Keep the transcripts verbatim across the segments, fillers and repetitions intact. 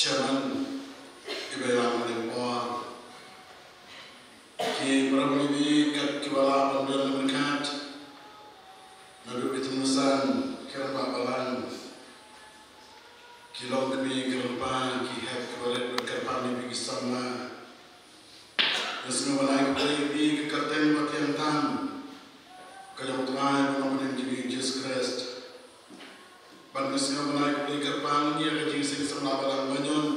Chairman, kiba ïalam ha kane ka por, ki para bangeit kat kiba lah ban don ryngkat, naduh ki tymmen basan, ki rangbah balang, ki longkmie ki longpa, ki hep kiba rit bad kyrpang ïa phi ki samla. Nga sngewbha ban ai khublei ïa phi ka kyrteng ba thiang tam ka jong U Trai bad U Nongpynim jong ngi Jisu Khrist. Bad nga sngewbha ban ai khublei kyrpang ïa ka jingseng samla balang bañion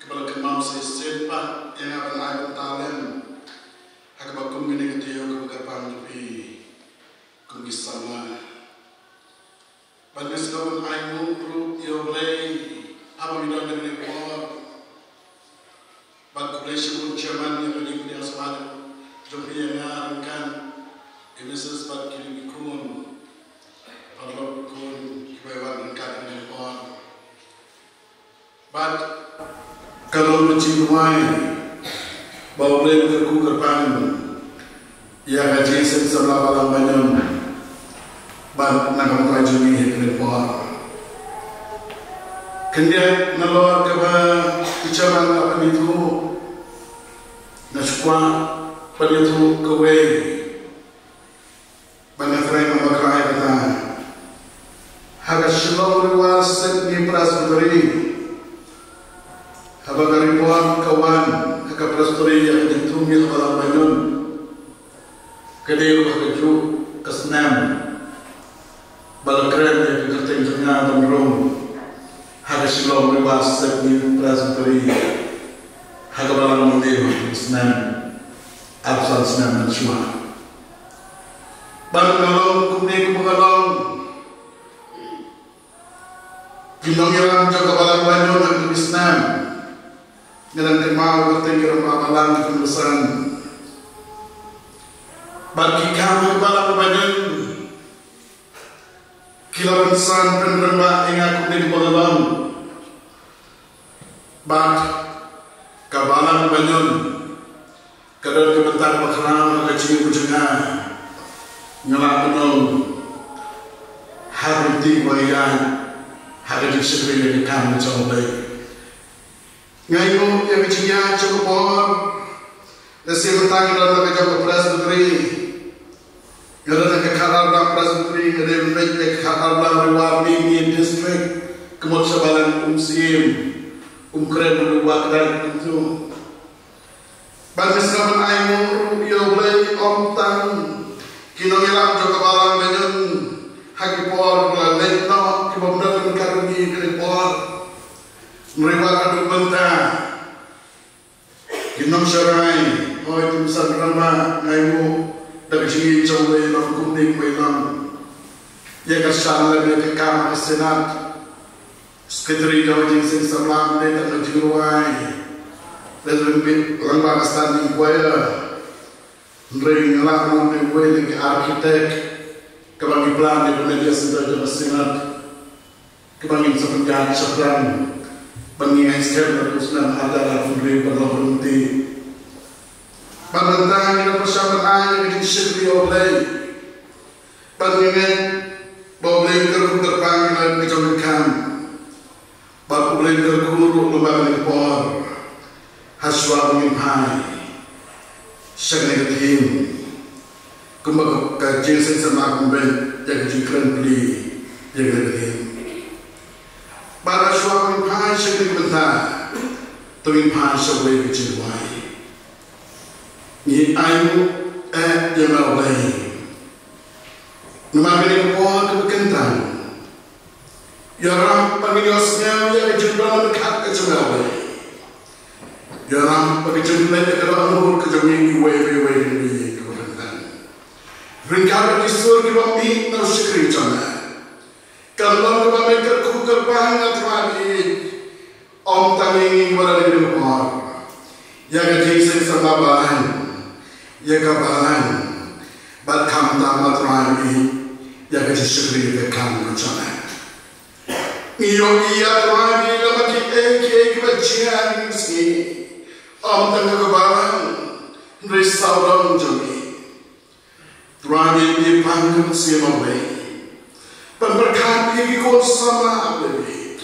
kaba la kynmaw sa shisien pat ïa nga ban ai bynta lem ha kaba kum kane ka taïew kaba kyrpang jong phi kum ki samla. Bad nga sngewbha ban ai nguh ruh ïa U Blei haba ngi don ha kane ka por. Bad khublei shibun Chairman ïa ka jingpynïasoh jong phi ïa nga ryngkat, i Missus bad kine ki khun, paralok khun kiba wan ryngkat ha kane ka por. Bad ka long ka jingduwai ba U Blei un kyrkhu kyrpang ïa ka jingseng samla balang bañion bad na ka bynta jong ngi ha kane ka por. Khyndiat nalor kaba u Chairman u la pynithuh, nga shu kwah ban ïathuh kawei. Bad nga kren, nga bakla ïa kata. Ha ka Shillong Rewa Sepngi Presbytery, haba ka report ka wan ha ka Presbytery ïa ka jingthung ïa ka balang bañion, ka dei ruh ha kajuh ka snem ba la kren ïa ka kyrteng jong nga ban rung ha ka Shillong Rewa Sepngi Presbytery ha ka Balang Mandiew ha ka snem arphew san snem mynshuwa. Bad nga long kumne kumba nga long, ki nongïalam jong ka Balang Bañion ha kine ki snem, nga dang kynmaw ka kyrteng ki rangbah balang, ki tymmen basan. Bad ki kam ha ka Balang Bañion ki la pynsan pynrangbah ïa nga kumne kumba nga long. Bad ka Balang Bañion ka don ka bynta kaba khraw ha ka jingim jong nga. Nga lah ban long ha ka lynti ba ïaid ha ka jingshakri ïa ka kam ka jong U Blei. Nga ïoh ïa ka jingïaid jong ka por. Lehse mynta nga don ha ka jong ka Presbytery, nga don ha ka Khatar Dam Presbytery, nga dei ban leit ïa ka Khatar Dam Rewa Mihmyntdu District, ka mut sha Balang Umsyiem, Umkren, Umwakdai, Umtyu. Bad nga sngewbha ban ai nguh ruh ïa U Blei, ym tang ki nongïalam jong ka Balang Bañion ha ki por ba la leit noh, kiba ym don ryngkat bad ngi ha kane ka por. Hynrei wat haduh mynta, ki nongsharai, hooid, ki tymmen basan, rangbah, nga ai nguh da ka jingïeit jong U Blei, long kumne kumba long. Ïa ka shan lem ïa ka kam ha ka Synod, Secretary jong ka jingseng samla, ym dei tang ka jingrwai, lem bad rangbah ka Standing Choir. Hynrei nga lah ban long uwei na ki architect kaba ngi plan ïa ka Media Centre jong ka Synod, kaba ngin sa pynïaid shaphrang ban ngin ngeit skhem na u snem ar hajar arphew hynriew ban long ryntih. Bad mynta ngi la pyrshang ban ai ïa ka jingshakri ïa U Blei. Bad ngi ngeit ba U Blei un kyrkhu kyrpang ïa ka jong ka kam. Bad U Blei un kyrkhu ruh lyngba kane ka por, ha shuwa ba ngin phai sha kane ka theme, kumba ka, ka jingseng samla kumba ïa ka jingkren plie ïa kane ka theme. Bad ha shuwa ba ngin phai sha kane ka bynta, to ngin phai sha kawei ka jingduwai. Ngi ainguh eh ïa me, A Blei, namar kane ka por kaba kyntang. Ïarap ba ngin ïohsngew ïa ka jingdon ryngkat ka jong me, A Blei. Ïarap ba ka jingpynleit ïa ka dohnud ka jong ngi iwei pa iwei, iwei pa iwei, kaba kyntang. Ryngkat bad ki sur kiba mih na u shakri jong me, kan long kaba me kyrkhu kyrpang, A Trai baieit. Ym tang ïa ngi kiba la dei ka por, ïa ka jingseng samla balang, ïa ka balang, bad khamtam, A Trai baieit, ïa ka jingshakri ïa ka kam ka jong me. Ngi ïohi, A Trai baieit, lada kiei kiei kiba jia ha kine ki sngi, ym tang ka balang, hynrei sawdong jong ngi. Trai baieit, ngi pan ka mynsiem, A Blei, ban pyrkhat ïa ki khun samla, A Blei baieit.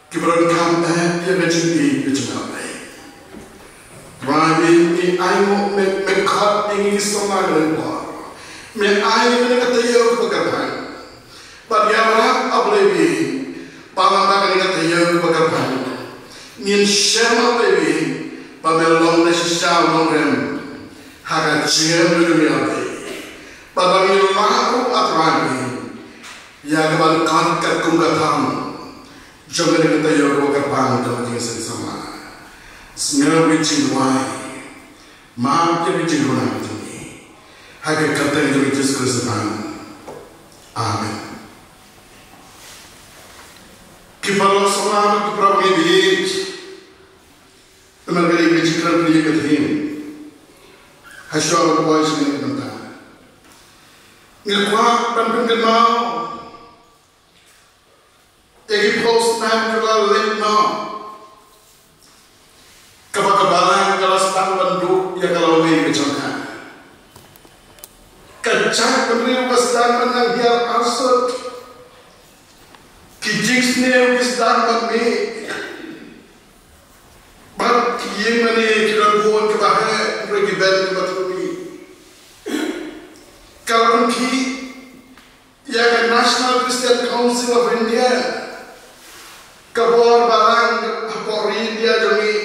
Ki briew kam eh ïa ka jingïeit ka jong U Blei. Trai, me ai nguh, me, me khot ïa ngi ki samla lyngba. Me ai ïa ngi ka taïew kaba kyrpang. Bad ïarap, A Blei, ba lada ka dei ka taïew kaba kyrpang, ngin shem, A Blei, ba me long da shisha nongrim ha ka jingim jong ngi, A Blei. Bad ba ngin lah ruh, A Trai, ïa ka ban khot katkum ka thong jong ka dei ka taïew kaba kyrpang jong ka jingseng samla. Sngap ïa ki jingduwai, map ïa ki jingduna jong ngi. Ha ka kyrteng jong U Jisu Khrist, amen. Ki paralok samla, ki paralok ngi bieit. Namar ka dei ka jingkren pyrshah ka thim. Hashwa ban poi sha kane ka bynta, nga kwah ban pynkynmaw ïa ki phew snem kiba la leit noh, kaba ka balang ka la sdang ban duh ïa ka lawei ka jong ka. Ka jaitbynriew ka sdang ban nang hiar arsut. Ki jingsniew ki sdang ban mih. Bad ki ïing mane ki don bun kiba heh, hynrei ki ben kiba thut mih. Ka la pynkhih ïa ka National Christian Council of India, ka bor balang hapoh ri India jong ngi,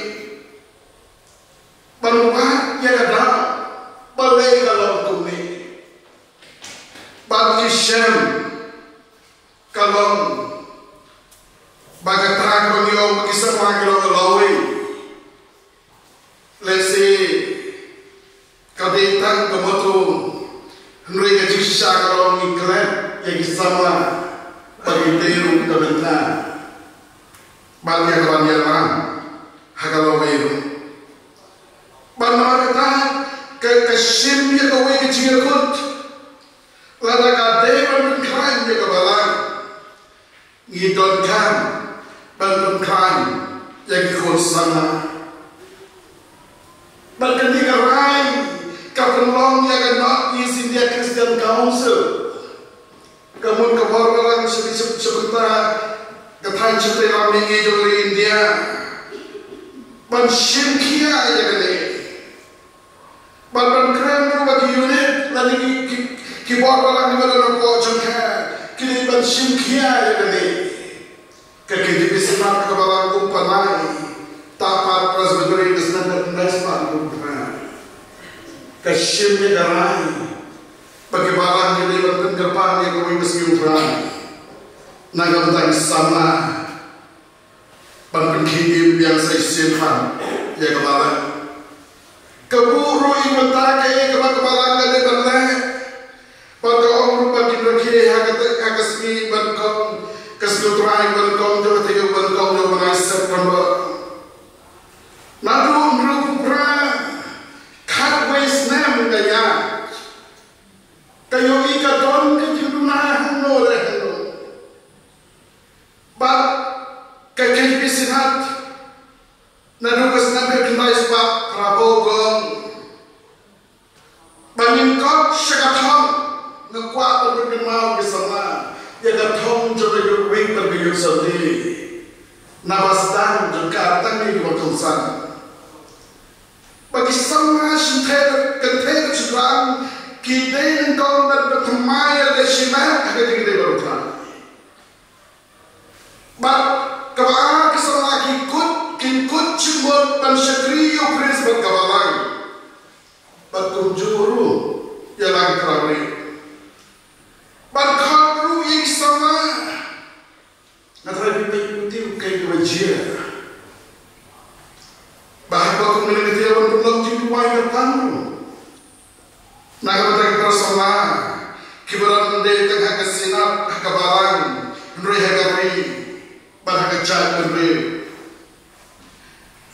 ban wad ïa ka daw balei ka long kumne. Bad ki shem ka long ba kata kaba ngi ong ba ki samla ki long lawei, lehse ka dei tang ka motto, hynrei ka jingshisha ka long ngi klet ïa ki samla ba ki dei ruh ka bynta bad ïa ka ban ïalam ha ka lawei ruh. Bad namar kata ka, ka shim ïa kawei ka jingïakut. Lada ka dei ban pynkhlaiñ ïa ka balang, ngi donkam ban pynkhlaiñ ïa ki khun samla. Bad kane ka rai ka pynlong ïa ka North East India Christian Council, ka mut ka bor balang sha, sha, sha kynta ka thaiñ shatei lam mihngi jong ka ri India, ban shim khia ïa kane. Bad ban kren ruh ba ki unit lane ki, ki, ki bor balang kiba don hapoh jong ka ki dei ban shim khia ïa kane. Ka K J B Synod kaba la kum pynlait, Tapa Presbytery ka snem khatkhyndai spah hynriewphew phra, ka shim ïa ka rai ba ki balang ki dei ban pynkyrpang ïa kawei ka sngi U Trai na ka bynta ki samla. Ban pynkhih im biang sa shisien pat ïa ka balang. Ka buh ruh ïa ka bynta kaei kaba ka balang ka dei ban leh. Bad ka ong ruh ba kin rakhe ha ka, ha ka sngi ban kong, ka sngi U Trai ban kong jong ka taïew ban kong jong u bnai September. Naduh hynriewphew phra, khatwei snem ka ïaid. Ka ïohi ka don ka jingduna hangno re hangno. Bad ka K J B Synod naduh ka snem khatkhyndai spah phraphew ka ong ba ngin kot sha ka thong. Nga kwah ban pynkynmaw ki samla ïa ka thong jong ka Youth Week bad ka Youth Sunday. Naba sdang jong ka tang ïa kiba kongsan. Ba ki samla shynthei kynthei shynrang ki dei nyngkong ban pynthymmai ïa lade shimet ha ka jingïadei bad U Trai. Bad kaba ar, ki samla ki kut, kin kut jingmut ban shakri ïa U Khrist bad ka balang. Bad kumjuh ruh ïa la ki trai. Bad khot ruh ïa ki samla. Nga tharai phi peit, phi tip kaei kaba jia. Ba haba kum kane ka taïew ban pynlong jingduwai kyrpang ruh na ka bynta ki para samla kiba don ym dei tang ha ka Synod, ha ka balang, hynrei ha ka ri bad ha ka jaitbynriew.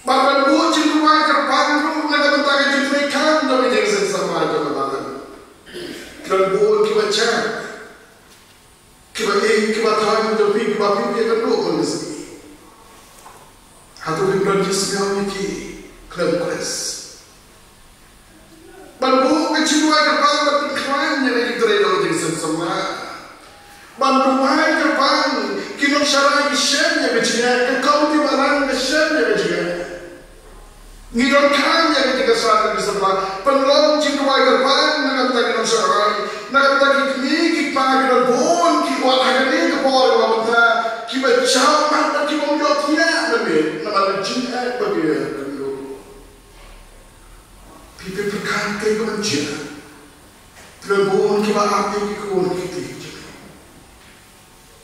Bad ban buh jingduwai kyrpang ruh na ka bynta ka jingtrei kham jong ka jingseng samla jong ka balang. Ki don bun kiba jia, kiba ïeit, kiba thaiñ jong phi, kiba phi ïakynduh man ka sngi. Hato phim don jingsngew ïa ki khlem Khrist? Ban buh ka jingduwai kyrpang ban pynkhlaiñ ïa ki trei jong ka jingseng samla. Ban duwai kyrpang Ki nongshakri ki shem ïa ka jingeh, ka Komiti Balang ka shem ïa ka jingeh. Ngi donkam ïa ka jingkyrshan ka jingsamla, pynlong jingduwai kyrpang na ka bynta ki nongshakri, na ka bynta ki kmie ki kpa, ki don bun ki wad ha kane ka por kaba mynta, kiba jaw mat bad ki bym ïoh thiah mynmiet namar ka jingeh ba ki ïoh. Phi pyrkhat kaei kaban jia. Ki don bun kiba ap ïa ki khun ki kti jong ki,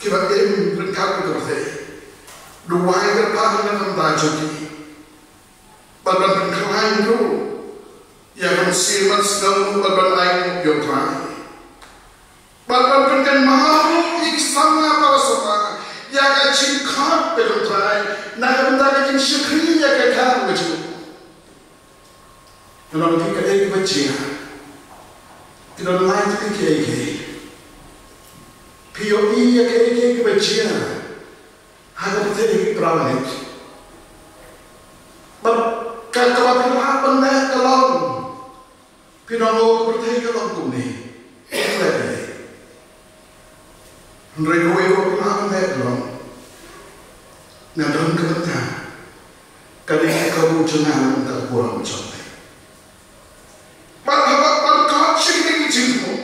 kiba im ryngkat bad ka pyrthei. Duwai kyrpang na ka bynta jong ki, bad ban pynkhlaiñ ruh ïa ka mynsiem ban sngewthuh bad ban ainguh ïa U Trai, bad ban pynkynmaw ruh ïa ki samla para samla ïa ka jingkhot ka jong U Trai na ka bynta ka jingshakri ïa ka kam ka jong U. Ngan ong ïa phi kaei kaba jia. Ki don lai tylli kiei kiei. Phi ïohi ïa kaei kaei kaba jia ha ka pyrthei, phi para bangeit? Bad ka kaba phi lah ban leh ka long, phi ong, o, ka pyrthei ka long kumne, phi leh ïa. Hynrei kawei ruh kaba phi lah ban leh ka long, nga don ka bynta, ka dei ka kabu jong nga na ka bynta ka burom jong U Trai. Bad haba phi khot sha kine ki jingthmu,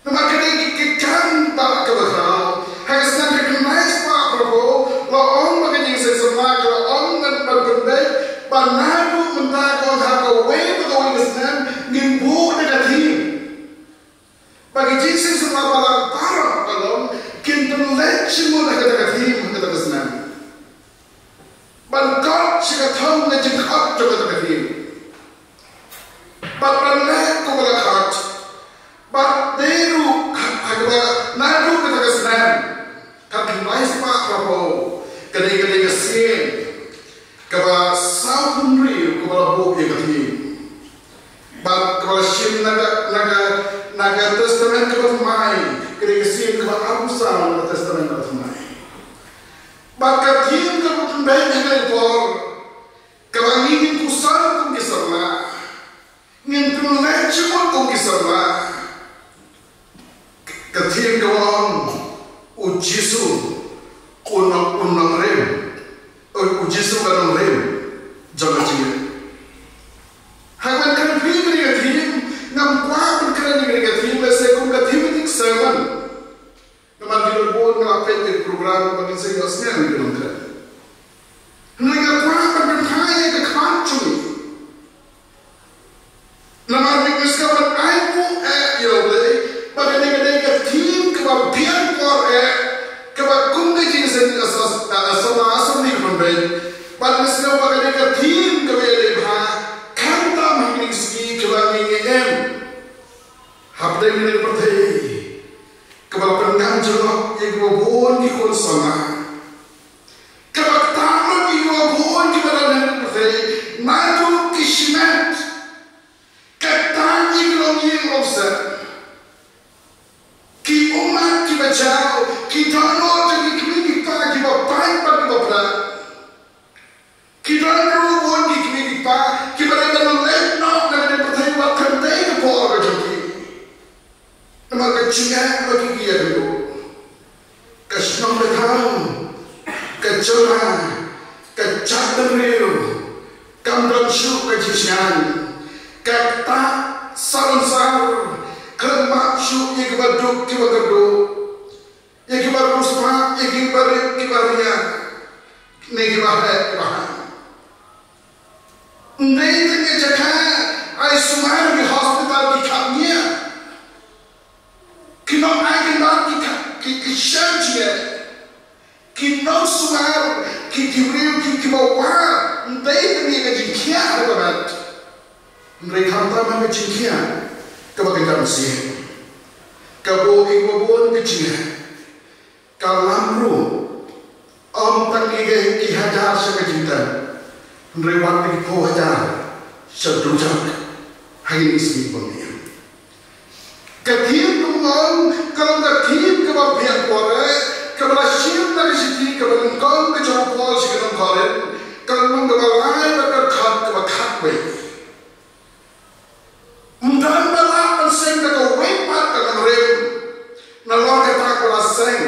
namar kane ka dei ka kam ba kaba khraw. Ha ka snem khatkhyndai spah phra phew, la ong ba ka Jingïaseng Samla ka la ong ngan ban pynbeit ba naduh mynta ka ong ha kawei pa kawei ka snem ngin buh da ka theme. Ba ki Jingïaseng Samla balang baroh ka long kin pynleit shimut ha kata ka theme ha kata ka snem. Ban khot sha ka thong ka jingkhot jong kata ka theme. Bad ban leh kumba la khot. Bad dei ruh ha, ha kaba naduh kata ka snem khatkhyndai spah phra phew, ka dei, ka dei ka sien kaba saw hynriew kaba la buh ïa ka theme. Bad kaba la shim na ka, na ka, na ka Testament kaba thymmai, ka dei ka sien kaba arphew saw na ka Testament kaba thymmai. Bad ka theme kaba pynbeit ha kane ka por, kaba ngi ngin puson kum ki samla, ngin pynleit shimut kum ki samla. Ka theme ka ong, U Jisu, U Nong, U Nongrim. U, U Jisu ka nongrim jong ka jingim. Haba ngan kren ïa kane ka theme, ngam kwah ban kren ïa kane ka theme lehse kum ka thematic sermon. Namar ki don bun, nga la peit ïa ka program ba kin sa ïohsngew ïa ki nongkren. Hynrei nga kwah ban kynthei ïa ka khmat jong ngi. Namar ngi sngewbha ban ainguh eh ïa U Blei ba kane ka dei ka theme kaba biang por eh, kaba kum ka Jingïaseng Samla, Samla Assembly ka pynbeit. Bad ngi sngewbha ba kane ka theme kaba ïadei bha khamtam ha kine ki sngi kiba ngi ngi im hapdeng kane ka pyrthei kaba la pyngan jong ïa kiba bun ki khun samla. Kaba ktah lut ïa kiba bun kiba don ha kane ka pyrthei naduh ki shimet. Ka ktah ïa ki longïing longsem. Ki ummat kiba jaw, ki dohnud jong ki kmie ki kpa kiba pait bad kiba pyrkhat. Ki don ruh bun ki kmie ki kpa kiba dei ban leit noh na kane ka pyrthei wat tang dei ka por ka jong ki. Namar ka jingeh ba ki ïakynduh. Ka shnong ka thaw, ka jylla, ka jaitbynriew, kam don shuh ka jingshngaiñ. Ka ktah sawnsar, khlem map shuh ïa kiba duk kiba kyrduh, ïa kiba riewspah, ïa kiba rit kiba riat, ne kiba heh kiba haiñ. Ym dei tang ïa jaka ai sumar ki hospital ki kham ïa ki nong ai kynbat ki kham, ki, ki shem jingeh. Ki nongsumar, ki, ki briew ki, kiba wad, ym dei tang ïa ka jingkhiah kaba met. Hynrei khamtam ha ka jingkhiah kaba kynja mynsiem, ka buh ïa kiba bun ka jingeh. Ka lam ruh, ym tang ïa ki hajar sha ka jingtep, hynrei wat ïa ki phew hajar sha dujok ha kine ki sngi ba ngi im. Ka theme kumno, ka long ka theme kaba biang por eh, kaba la shim na ka shithi kaba nyngkong ka jong u Paul sha ki nong Korinth, ka long kaba lai bad ka dkhot kaba khatwei. Ym don ba lah ban seng da kawei pat ka nongrim nalor kata kaba la seng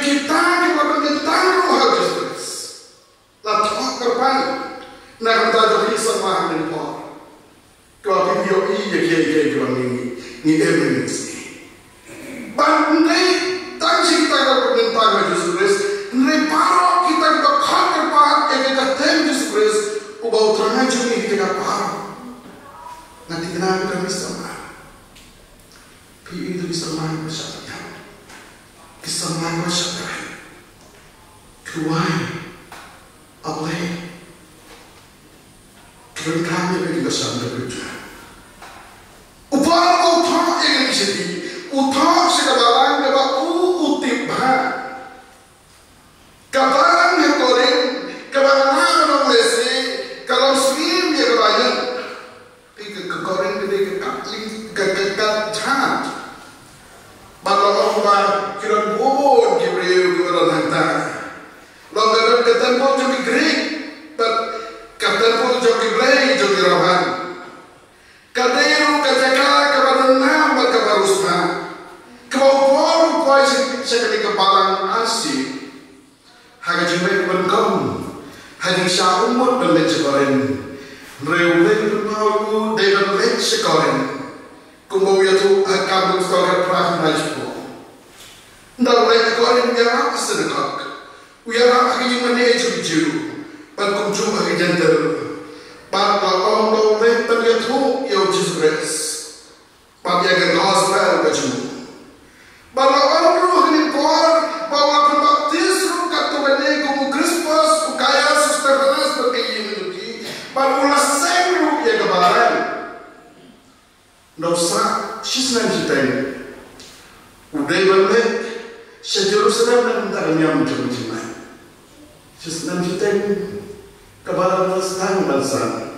kita kiba la pynkyntang ruh ha u Jisu Khrist. La thoh kyrpang na ka bynta jong ki samla ha kane ka por. Kiba phi ïohi ïa kiei kiei kiba ngi, ngi im ïa ngi sngi. Bad hynrei tang shi kita kiba pynkyntang ha u Jisu Khrist, hynrei baroh kita kiba khot kyrpad ïa ka kyrteng u Jisu Khrist, uba u thrang jong ngi ha ka por. Nga thikna ïa kita ki samla. Phi ïohi ïa ki samla kiba shah thymmai, ki samla kiba shah thymmai. Ki duwai, A Blei, ki donkam ïa ka jingkyrshan ka jong U Trai. U Paul u thoh ïa kane ka shithi, u thoh sha ka balang kaba u, u tip bha. Ka balang ha Korinth, kaba nga la ong lehse, ka long syiem ïa kaba ïeng. Te ka, ka Korinth ka dei ka kat ling, ka, ka kat jhat. Bad la ong ba ki don bun ki briew kiba don hangta. La ong ka don ka templ jong ki Grik, bad ka templ jong ki blei jong ki Roman. Ka dei ruh ka jaka kaba donnam bad kaba riewspah, kaba u Paul u poi sha, sha kane ka balang Asia. Ha ka jingleit ban kong, ha jingshah u mut ban leit sha Korinth. Hynrei u Blei u pynpaw ïa u dei ban leit sha Korinth. Kumba u ïathuh ha ka Kam Apostol khatphra, khyndai haduh shiphew. Ynda u leit sha Korinth u ïarap ha synagog, u ïarap ha ka ïingmane jong ki Jiw, bad kumjuh ha ki Jentil. Bad la ong ba u leit ban ïathuh ïa u Jisu Khrist. Bad ïa ka gospel ka jong u. Bad la ong ruh ha kane ka por ba u la pynbaptis ruh katto katne kum u Krispus, u Gaius, u Stephanas bad ka ïing jong ki. Bad u la seng ruh ïa ka balang. Ynda u sah shisnem shiteng, u dei ban leit sha Jerusalem na ka bynta ka niam jong ka jinglait. Shisnem shiteng ka balang la sdang ban san.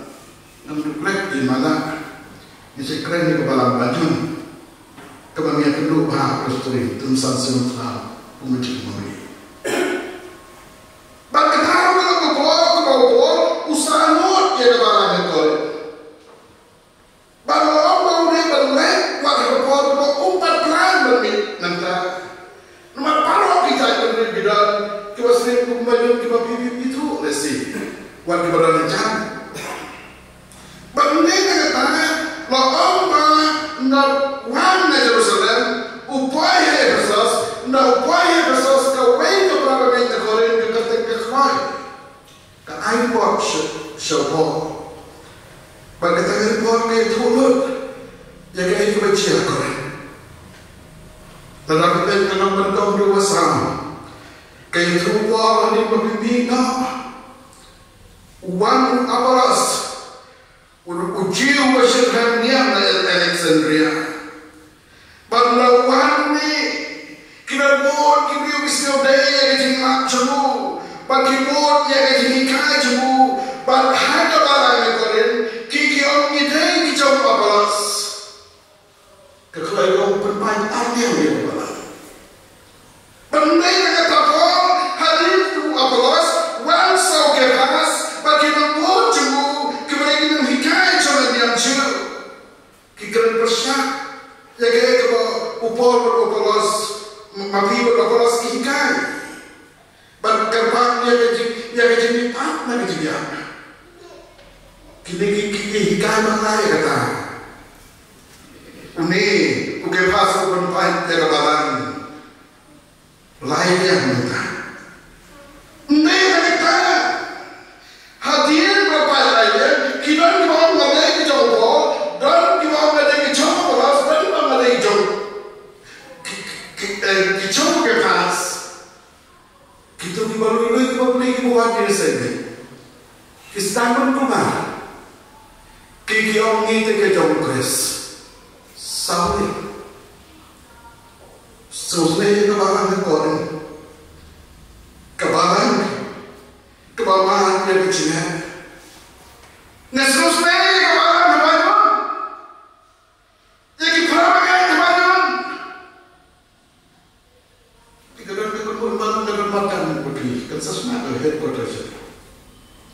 Ngam duh klet ïa i Manna, ngi sa kren ïa ka balang Bajun, kaba ngi ïakynduh bha ha Klooi String, tymmen san snem u thaw, kum u jingmawei. Bad kata ruh ka long ka por kaba u Paul u sah nud ïa ka balang ha Korinth. Bad la ong ba u dei ban leit wat ha ka por kaba um pat plan ban mih nangta. Namar baroh ki jait bynriew ki don, kiba sngewthuh kumba ïoh, kiba phi, phi, phi ithuh lehse, wat kiba don hajan. Bad ym dei tang kata, la ong ba ynda u wan na Jerusalem, u poi ha Ephesus, ynda u poi ha Ephesus, kawei ka para bangeit na Korinth ka kyrteng ka Kloe. Ka ai report sha, sha u Paul. Bad kata ka report ka ïathuh lut ïa kaei kaba jia ha Korinth. Lada phi peit ka lynnong ba nyngkong haduh ba saw, ka ïathuh u Paul hadien ba phi mih noh, u wan u Apollos, u, u Jiw uba shitrhem niam na Alexandria. Bad ynda u wan une, ki don bun ki briew ki sngewdei ïa ka jinglap jong u, bad ki bud ïa ka jinghikai jong u, bad ha ka balang ha Korinth, ki, ki ong ngi dei ki jong u Apollos. Ka Kloe ka ong pynpaw ar liang ïa ka balang. Bad ym dei tang kata, Paul, hadien u Apollos, wan sa u Kephas, bad ki nongbud jong u, kiba dei ki nonghikai jong ka niam Jiw. Ki kren pyrshah ïa kaei kaba u Paul bad u Apollos, ma phi bad u Apollos ki hikai. Bad kyrpad ïa ka jing, ïa ka jingmihpat na ka jingïap. Kine ki, ki, ki hikai ma nga ïa kata. Une u Kephas u pynpaw ïa ka balang lai liang mynta. Ym dei tang kata. Hadien ba pynpaw lai liang, ki don kiba ong nga dei ka jong u Paul, don kiba ong nga dei ka jong u Apollos, don kiba ong nga dei ka jong, ki, ki, eh, ka jong u Kephas. Kito kiba lui lui, kiba plie, kiba wad ïa ka seng, ki sdang ban kulmar. Ki, ki ong ngi te ki jong u Khrist. Saw liang. Sngewsynei ïa ka balang ha Korinth. Ka balang kaba mad ïa ka jingeh. Nga sngewsynei ïa ka balang ha Bajun. Ïa ki para bangeit ha Bajun. Te ka don ka kynhun balang ka don marjan bad phi, kan sa smat ha headquarters.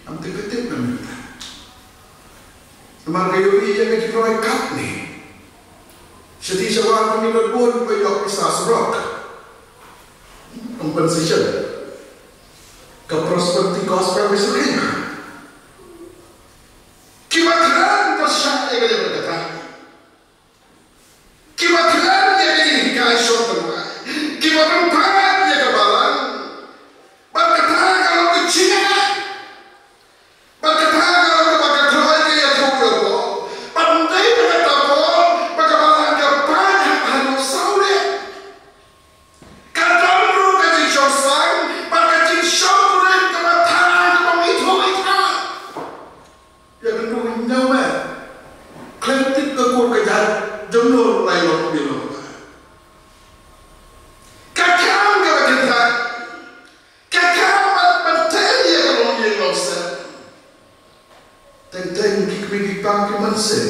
Ngam tip ka tip na mynta. Namar ka ïohi ïa ka jingrwai card ne. Shati shawa ka mih don bun ba ïoh pisa surok. Compensation. Ka prosperity gospel ka shisha. Kiba khlaiñ pyrshah ïa kane ka kata. Kiba khlaiñ ïa ka jinghikai shong thymmai. Kiba pynpaw ïa ka balang. Bad kata ka long ka jingeh. Bad kata ka long kaba ka throi ka ïathuh ïa u Paul. Bad ym dei tang kata Paul, bad ka balang ka pait ha u sawdong. Ka don ruh ka jingshong sang, bad ka jingshong kurim kaba thrang kaba ym ithuh ithuh. Ïa kynduh ïa me. Khlem tip ka kur ka jait, jong no ruh lai long ïa long. Ka kam kaba kynthah. Ka kam ban, ban tei ïa ka longïing longsem. Teng teng ki kmie ki kpa ki mynsiem.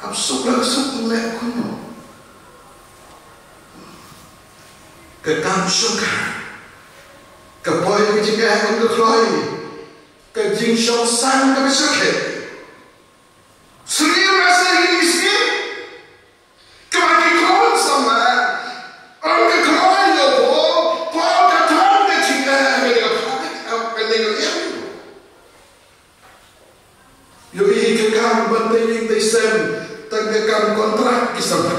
Hap suk la suk leh kumno. Ka kam shongkha. Ka poi ka jingeh kum ka kloi. Ka jingshong sang kaba shyrkhei. Syriem ra sa ïa ki sngi. Kaba ki khun samla, ong ka khun ïa u Paul, Paul ka thang ka jingeh ha kane ka phang, ha kane ka liang. Ïohi ka kam ban tei ïing tei sem, tang ka kam kontrak ki samla.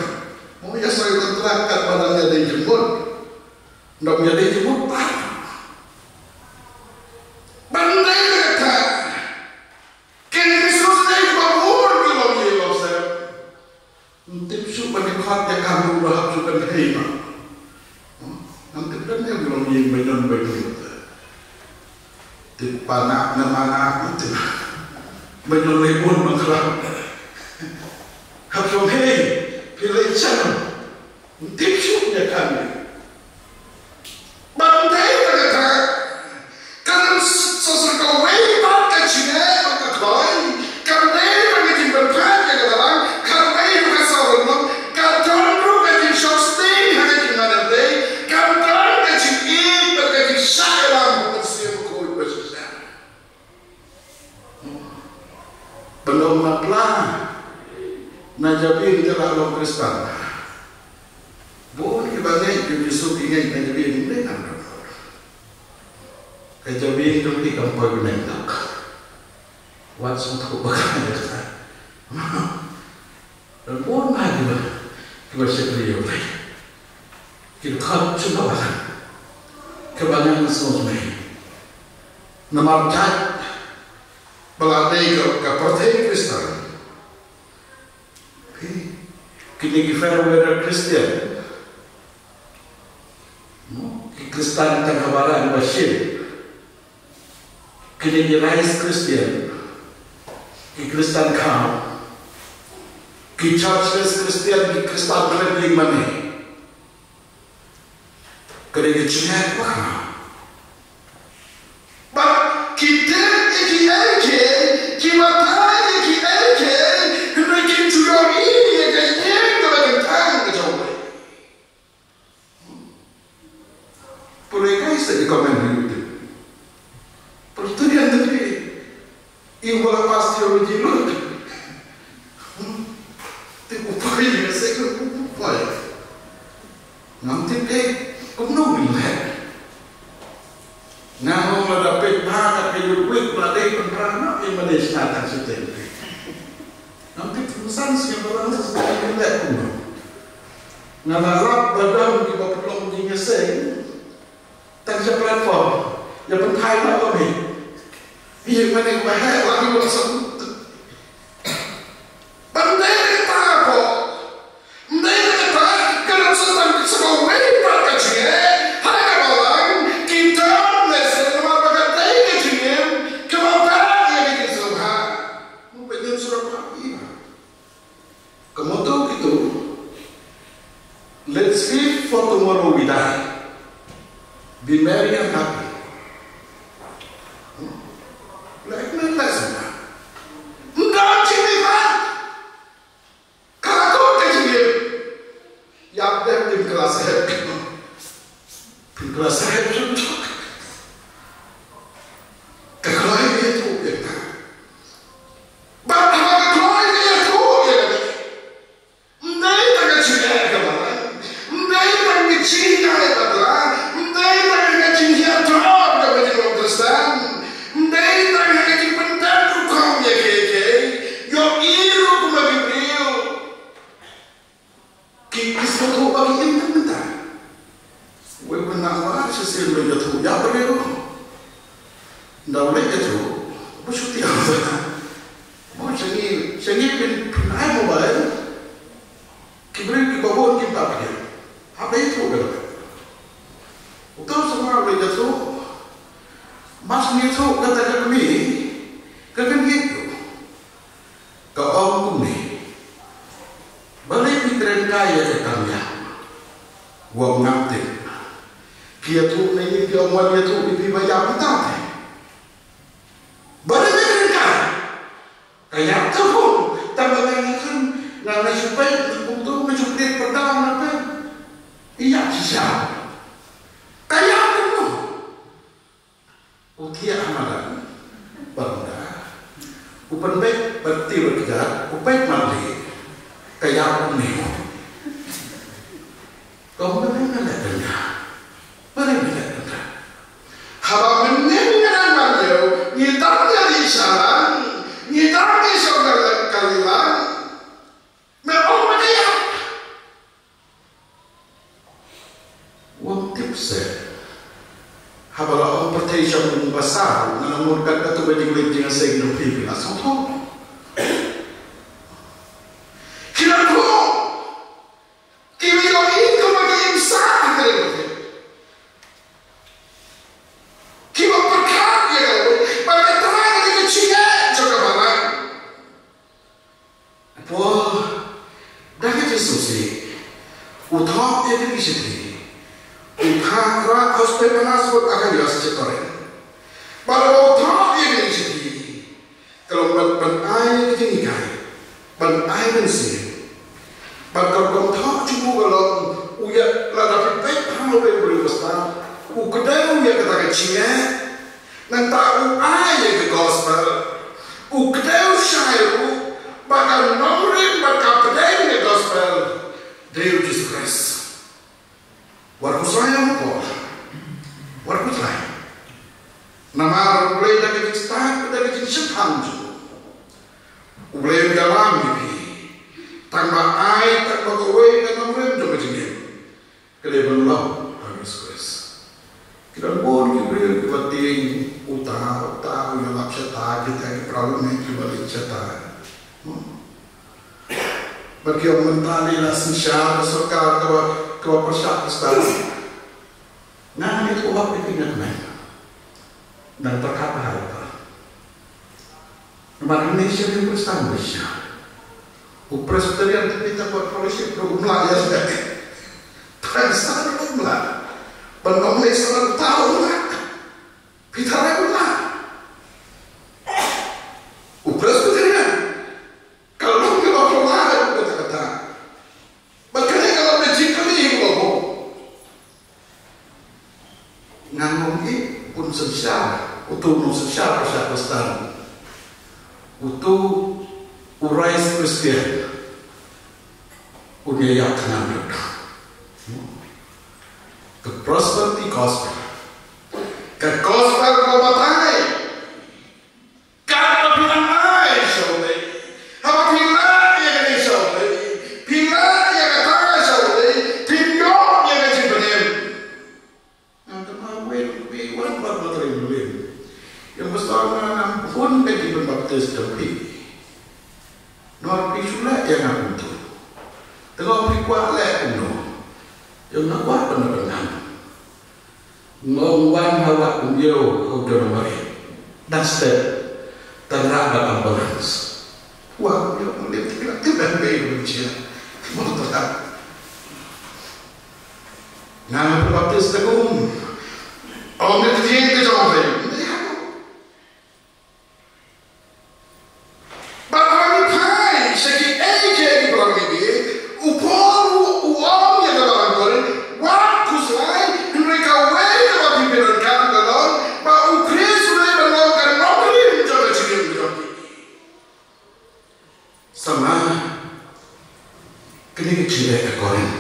Mo ïa soi kontrak katba dang ïadei jingmut. Dang ïadei jingmut pat. Ban tei ka thang. Kane ka sut dei kaba bun ki longïing longsem. Ym tip shuh ban ïa khot ïa kam ruh ba hap shuh ban hei ma. Ngam tip don ne u longïing ba ñion ba ñion. Tip ba na na ma na ngam tip. Ba ñion lei bun ba khlam. Hap shuh hei. Phi lei chang. Ym tip shuh ïa kane. Ban dei tang kata. Kan sa sa kawei pat ka jingeh bad ka kloi. Kan dei tang ka jingpynpait ïa ka balang. Kan dei ruh ka saw lynnong. Kan don ruh ka jingshong sting ha ka jingmane dei. Kan don ka jingïeit bad ka jingshah ïalam ha ka mynsiem bakhuid bashisha. Ban ong na pla na jabieng te la long Khristan. Bun kiba ngeit ïa u Jisu ki ngeit na jabieng ne na. Ka jabieng jong ki kam poi bneng tak. Wat sngewthuh ba ka ïa ka. Don bun ba kiba, kiba shakri ïa U Blei. Ki dkhot shu ba balang. Kiba nang sngewsynei. Namar jait ba la dei ka, ka pyrthei Khristan. Phi, kine ki fair weather Christian. Mo, ki Khristan tang ha balang ba shim. Kine ki rice Christian, ki Khristan khaw, ki churchless Christian, ki Khristan khlem ïing mane. Kane ka jingeh ba khaw. Bad ki tip ïa kiei kiei, ki batai ïa kiei kiei, hynrei kim ju ïohi ïa ka ïing kaba kyntang ka jong U Blei. Pule kai sa i comment ha YouTube. Pule tu dia tu dia. I wala pas theology lut. Te u poi ïa se u poi. Ngam tip eh kumno ngin leh. Nga ong lada peit bha ka peit lut wik la dei pynpra noh ïa ma dei sna tang shiteng. Ngam tip pynsan sngewbha sa sngewbha ngin leh kumno. Nga la lap ba don kiba pynlong jingïaseng tang sha platform. Ïa pynthai na ka mei. Ïa mane ba heh la ki ba sngewbha. Ban dei kata ko. Dei kata ka dang sa tang sa kawei pat ka jingeh. Ha ka balang ki don lehse namar ba ka dei ka jingim kaba bha ïa ka jingsngewbha. Mo ba ngin sngewbha ïa ka motto kito. Let's live for tomorrow we die. Be merry and happy. Leh ne leh sngewbha. Ym don jingmihpat. Ka la kut ka jingim. Ïa dep phin kylla sahep. Phin kylla sahep jong ka. Ka kloi ka ïathuh ïa ka. Bad haba ka kloi ka ïathuh ïa ka. Ym dei tang ka jingeh ka balang. Ym dei tang ka jingeh ka balang. Ym Ïa mynta. Wei ban nang ba shisien leit ïathuh ïa briew. Nda leit ïathuh ba shu tieng. Mo sha ngi, sha ngi phin, phin ai mobile. Ki briew kiba bun kim pat pdiang. Hap ïathuh ba leit. Uto u samla u leit ïathuh. Mas ngi ïathuh kata ka kmie ka kyndiat ruh. Ka ong kumne. Balei phi kren kai ïa ka kam ïap? U ong ngam tip. Ki ïathuh na ïing, ki ong wan ïathuh ïa phi ba ïap mynta te. Balei phi kren kai? Ka ïap te kum. Tang ba nga nga kren, nga nga shu peit, nga kumto, nga shu peit pyrda nga peit. Ïap shisha. Ka ïap te kum. U thiah ha madan. Bad u da. U pynbeit bad u thiah bad kjat, u peit marlieh. Ka ïap kumne. Kumne nga leh bynta. Balei nga leh bynta? Haba mynne nga dang marlieh, ngi dang ïa ri sha lang, ngi dang ïa shong ka lang ka lang. Me ong ma ka ïap. Wan tip se. Haba la ong pyrthei shong ba sa, nga la mut kat ka tu ba jingleit jingïaseng jong phi, phi la sngewthuh. Ki la tip. Ki la ong ïa ki ba ki im sah ha ka ri pyrthei. Ki ba pyrkhat ïa ka, ba ka trai ka jingeh jong ka balang. Paul, da ka jingsngewsih, u thoh ïa kine ki shithi. U thoh kra ha u Stephanas bad Akhaios sha Korinth. Bad u thoh ïa kine ki shithi. Ka long ban, ban ai ka jinghikai. Ban ai mynsiem. Bad ka rukom thoh jong u ka long, u ïa, lada phi peit ha u briew, briew ba stad, u kdew ïa kata ka jingeh. Nangta u ai ïa ka gospel. U kdew shai ruh ba ka nongrim bad ka pdeng ïa ka gospel dei u Jisu Khrist. Wat khuslai ïa u Paul. Wat khuslai. Namar U Blei da ka jingstad, da ka jingshemphang jong u, U Blei u ïalam ïa phi. Tang ba ai, tang ba kawei ka nongrim jong ka jingim. Ka dei ban long ha u Jisu Khrist. Ki don bun ki briew kiba tieng, uta uta u ïalap shata, kita ki paralok ne kiba leit shata. Hmm. Bad ki ong mynta ne la synshar ka sorkar kaba, kaba pyrshah Khristan. Nga ngam ïathuh hok ïa phi na kmen. Nang pyrkhat bha ïa ka. Namar hangne sha ïing Khristan ba shisha. U Presbyterian te phi ta kwah fellowship ruh um lah ïa leh. Protestant ruh um lah. Ban ong leh sa ruh ta um lah. Phi tharai um lah. U Presbyterian. Ka long kaba pynlait kata kata. Bad kane ka long ka jingkylli kaba bun. Nga ngam ïohi un synshar, uto u nongsynshar pyrshah Khristan. Uto u rais Khristan. Un ïa ïap thngan ruh. Ka prosperity gospel. Ka gospel kaba batai. Katba phi nang ai sha U Blei. Haba phi lah ïa kane sha U Blei. Phi lah ïa kata sha U Blei. Phin ïoh ïa ka jingpynim. Ngan kynmaw wei, wei wan pat ma Trai Lim. Ïa u pastor nga ngam hun ka jingpynbaptis jong phi. Namar phi shu leh ïa nga kumto. Te nga ong phi kwah leh kumno. Ïa nga kwah ban da pyngan. Nga ong wan ha wah Umiew ha u John Murray. Dang step. Tang rah bad ambulance. Wah Umiew, Umiew, tip, tip, tip, tip, tip, tip, tip. Mo tang rah. Nga nga pynbaptis da ka um. Ong ka ktien ka jong U Blei. Bad haba ngi phai sha kiei kiei ki balang mihngi, u Paul u ong ïa ka balang Korinth, wat khuslai, hynrei kawei kaba phi pyndonkam ka long ba U Khrist u dei ban long ka nongrim jong ka jingim jong phi. Sa ma, kane ka jingeh ka Korinth.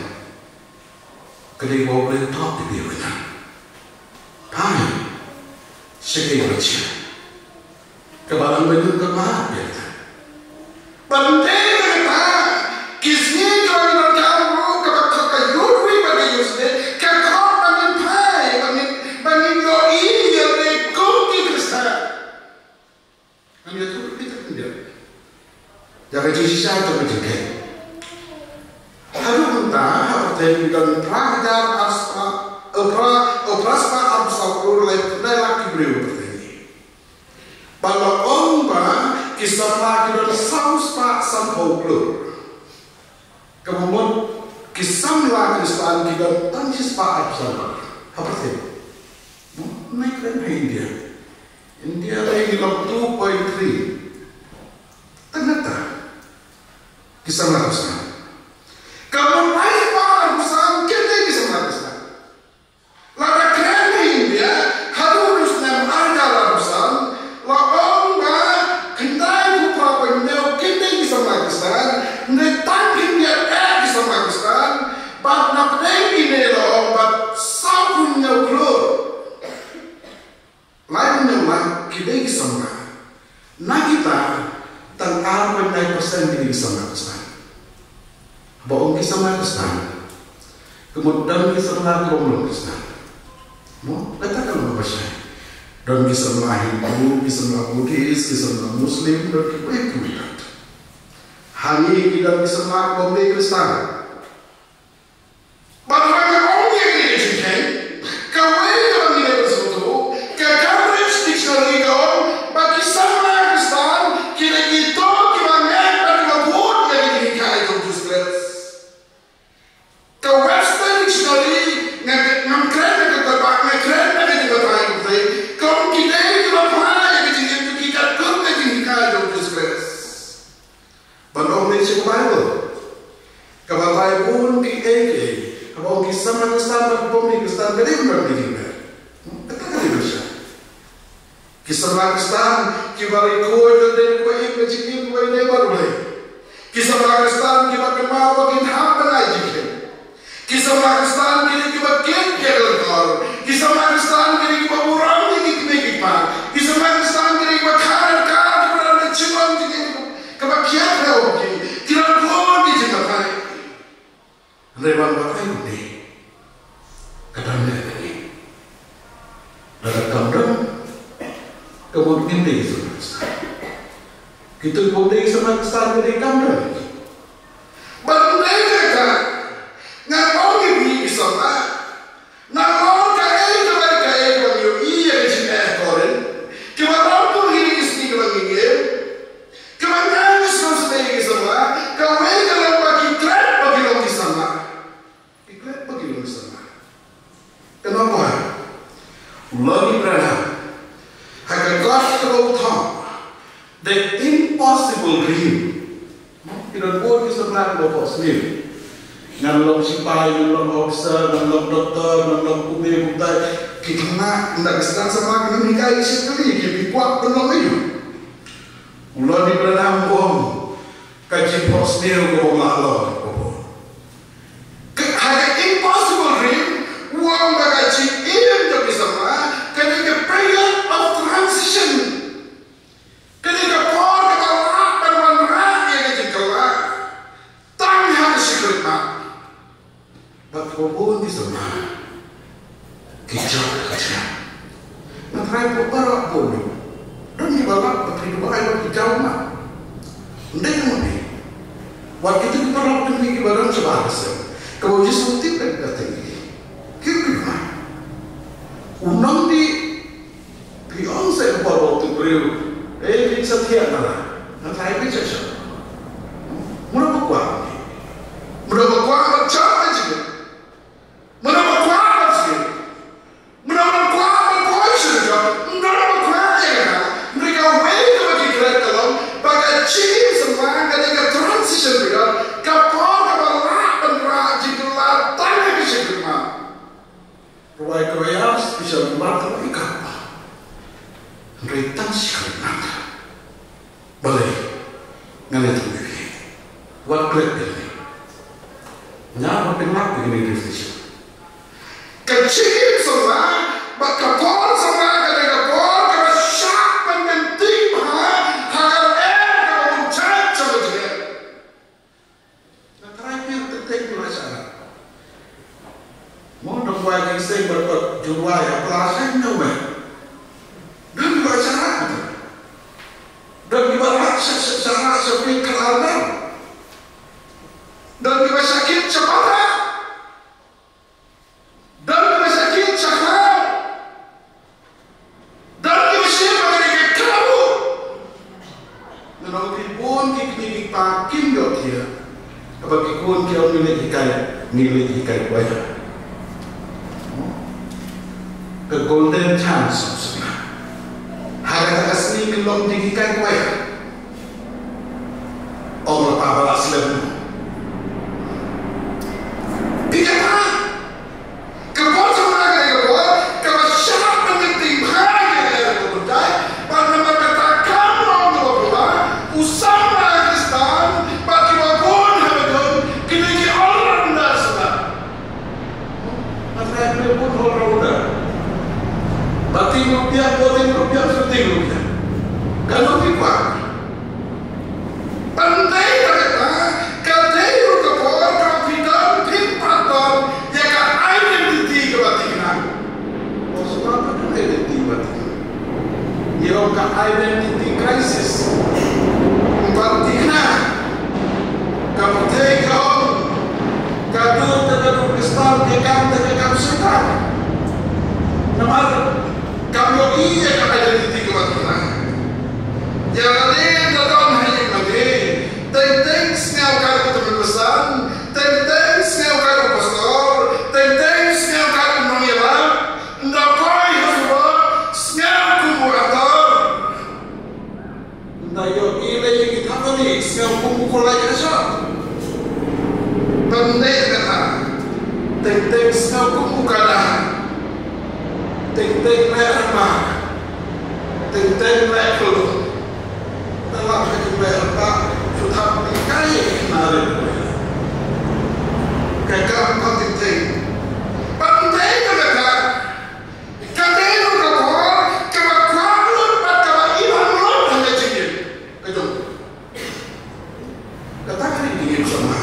Ka dei ba U Blei u thoh ïa phi mynta. Phai sha kiei kiei. Ka balang ba ñiut ka mad ïa ka. Ban dei kata, ki sngi ka balang ba ñiut ka mad ruh, kaba ka, ka ïoh Hajar arspah, eh, pra, eh, phra spah arphew saw klur, laiphew khyndai lak ki briew ha pyrthei. Bad la ong ba ki samla ki don saw spah sanphew klur. Kaba mut ki samla Khristan ki don tang shi spah arphew san klur ha pyrthei. Mo, nai kren ha India. India nai ngi long two point three. Tang kata ki samla Khristan. Kaba mut lai spah arphew san kine ki samla Khristan. Lada kren ha India, haduh u snem ar hajar arphew san, la ong ba khyndai phew phra point hynñiew kine ki samla Khristan, ne tang khyndiat eh ki samla Khristan, bad na pdeng ine la ong ba saw phew hynñiew klur. Lai phew hynñiew lak ki dei ki samla. Na kita, tang ar point nine percent ki dei ki samla Khristan. Haba ong ki samla Khristan, ka mut don ki samla ki bym long Khristan. Mo, kata ka long kaba shai. Don ki samla Hindu, ki samla Buddhist, ki samla Muslim, don kiwei kiwei pat. Hangne ki don ki samla ki bym dei Khristan. Bad haba nga ong ïa kane ka jingkheiñ, kawei kaba ngi dei ban sngewthuh, ka Cambridge Dictionary ka ong ba ki samla Khristan ki dei kito kiba ngeit bad kiba bud ïa ka jinghikai jong u Jisu Khrist. Ka Webster Dictionary, nga, ngam kren na ka kyrpad, nga kren na ka jingbatai, ka ong ki dei kiba phla ïa ka jingim jong ki katkum ka jinghikai jong u Jisu Khrist. Ban ong ne sha ka Baibl. Ka batai bun kiei kiei. Haba ong ki samla Khristan bad ki bym dei Khristan ka dei bun kiei kiei. Kata ka dei ba shai. Ki samla Khristan kiba riewkhuid lade, kiba im ka jingim kaba ïadei bad U Blei. Ki samla Khristan kiba kynmaw ba kin hap ban ai jingkheiñ. Ki samla Khristan ki dei kiba kit ïa ka lyngkor. Ki samla Khristan ki dei kiba burom ïa ki kmie ki kpa. Ki samla Khristan ki dei kiba kha ryngkat, kiba don ka jingmon jingim kaba kiar ha ki. Ki don bun ki jingbatai. Hynrei ban batai kumne, ka dang neh ha ngi. Lada kam don, ka mut ngim dei ki samla Khristan. Kito kiba ym dei ki samla Khristan, ki dei kam don. Bad ym dei kata, ngan ong ïa phi ki samla, nalor kaei kaba, kaei kaba ngi ïohi ïa ka jingeh ha Korinth, kiba long kum kine ki sngi kiba ngi ngim, kiba ngi sngewsynei ïa ki samla, kawei ka long ba ki klet ba ki long ki samla. Ki klet ba ki long ki samla. Kane ba u Lonnie Branham, ha ka kot kaba u thoh, The Impossible Dream. Ki don bun ki samla kiba phohsniew. Ngan long shipai, ngan long officer, ngan long doktor, ngan long kumne kumtai. Ki khynnah, ynda ki sdang samla ki nym hikai ki shakri, ki kwah ban long aïu. U Lonnie Branham u ong, ka jingphohsniew ka bym lah long, ka bym. Ka, ha ka Impossible Dream, u ong ba ka jingim jong ki samla ka dei ka period of transition. Ka dei ka por kaba lah ban wanrah ïa ka jingkylla tang ha ka shakri mat. Bad kiba bun ki samla ki jop ka jingim. Nga tharai phi baroh phi don kiba lap ba phi duwai ba phi jaw ma. Ym dei kumne. Wat kito ki paralok jong phi kiba don shabar ka seng, kaba U Jisu u tip ba ki da teng ïa ki, ki phi ma. U nongdih Phi ong sa ïa u paralok, u briew, eh, phin sa thiah na la, nga tharai phin sa shah. Mano ba kwah? Mano ba kwah ban shah ka jingim? Mano ba kwah ban sngewthuh? Mano ba kwah ban poi sha ka jong? Mano ba kwah ïa ka? Hynrei kawei kaba ki klet ka long ba ka jingim samla ka dei ka transition period, ka por kaba lah ban rah jingkylla tang ha ka shakri mat. Rwai kawei ar special number ka i kapa. Hynrei tang shi kali nang. Balei? Ngan ïathuh ïa phi. Wat klet ïa phi. Nga ba pynlap ïa kane ka station. Ka jingim samla bad ka por samla ka dei ka por kaba shah ban kyntiew bha ha ka lyer kaba bun jait jong ka jingim. Nga tharai phi teng teng phi la shah rah. Mo, dang wai jingseng bad, bad ju wai ha pla seng na me. Dang wai shah rah. Dang wai shah, shah, shah rah sha phi khala dang. Dang wai shah kit sha pala. Ngi leit hikai choir. Ka golden chance. Ha kata ka sngi ngi long dei hikai choir. Ong la pa ba la slem. Phi kata. Ka por jong nga ka dei ka por kaba shah ban ïatyngkhuh ïa ka kynthei. Bad namar kata ka long kaba u samla Khristan bad kiba bun ha ka jong ki dei ki all rounder shuh. Nga tharai phi bun all rounder. Batting ruh biang, bowling ruh biang, fielding ruh biang. Ka long ki kwah. Ban dei ba kata ka dei ruh ka por kaba phi don, phi pat don ïa ka identity kaba thikna. Ba sngewbha pat don identity ba thikna. Ngi ong ka identity crisis. Ba thikna. Ka pyrthei ka ong ka dur ka dur Khristan, ka kam ka kam Soitan. Namar kam ïohi ïa ka identity kaba thikna. Ïa lade da don ha ïing lade. Teng teng sngew ka u tymmen basan, teng teng sngew ka u pastor, teng teng sngew ka u nongïalam. Ynda poi ha surok sngew kum u actor. Ynda ïohi lei ïa ki thapniang sngew kum u kulai ka shop. Ban dei kata. Teng teng sngew kum u kada. Teng teng leh rama. Teng teng leh klum. Tang lap ha ki leh rama. Shu thap ki kai ki nare. Ka kam ka teng teng. Ban dei kata. Ka dei ruh ka por kaba kwah lut bad kaba im lut ha ka jingim ka jong. Kata ka dei jingim samla.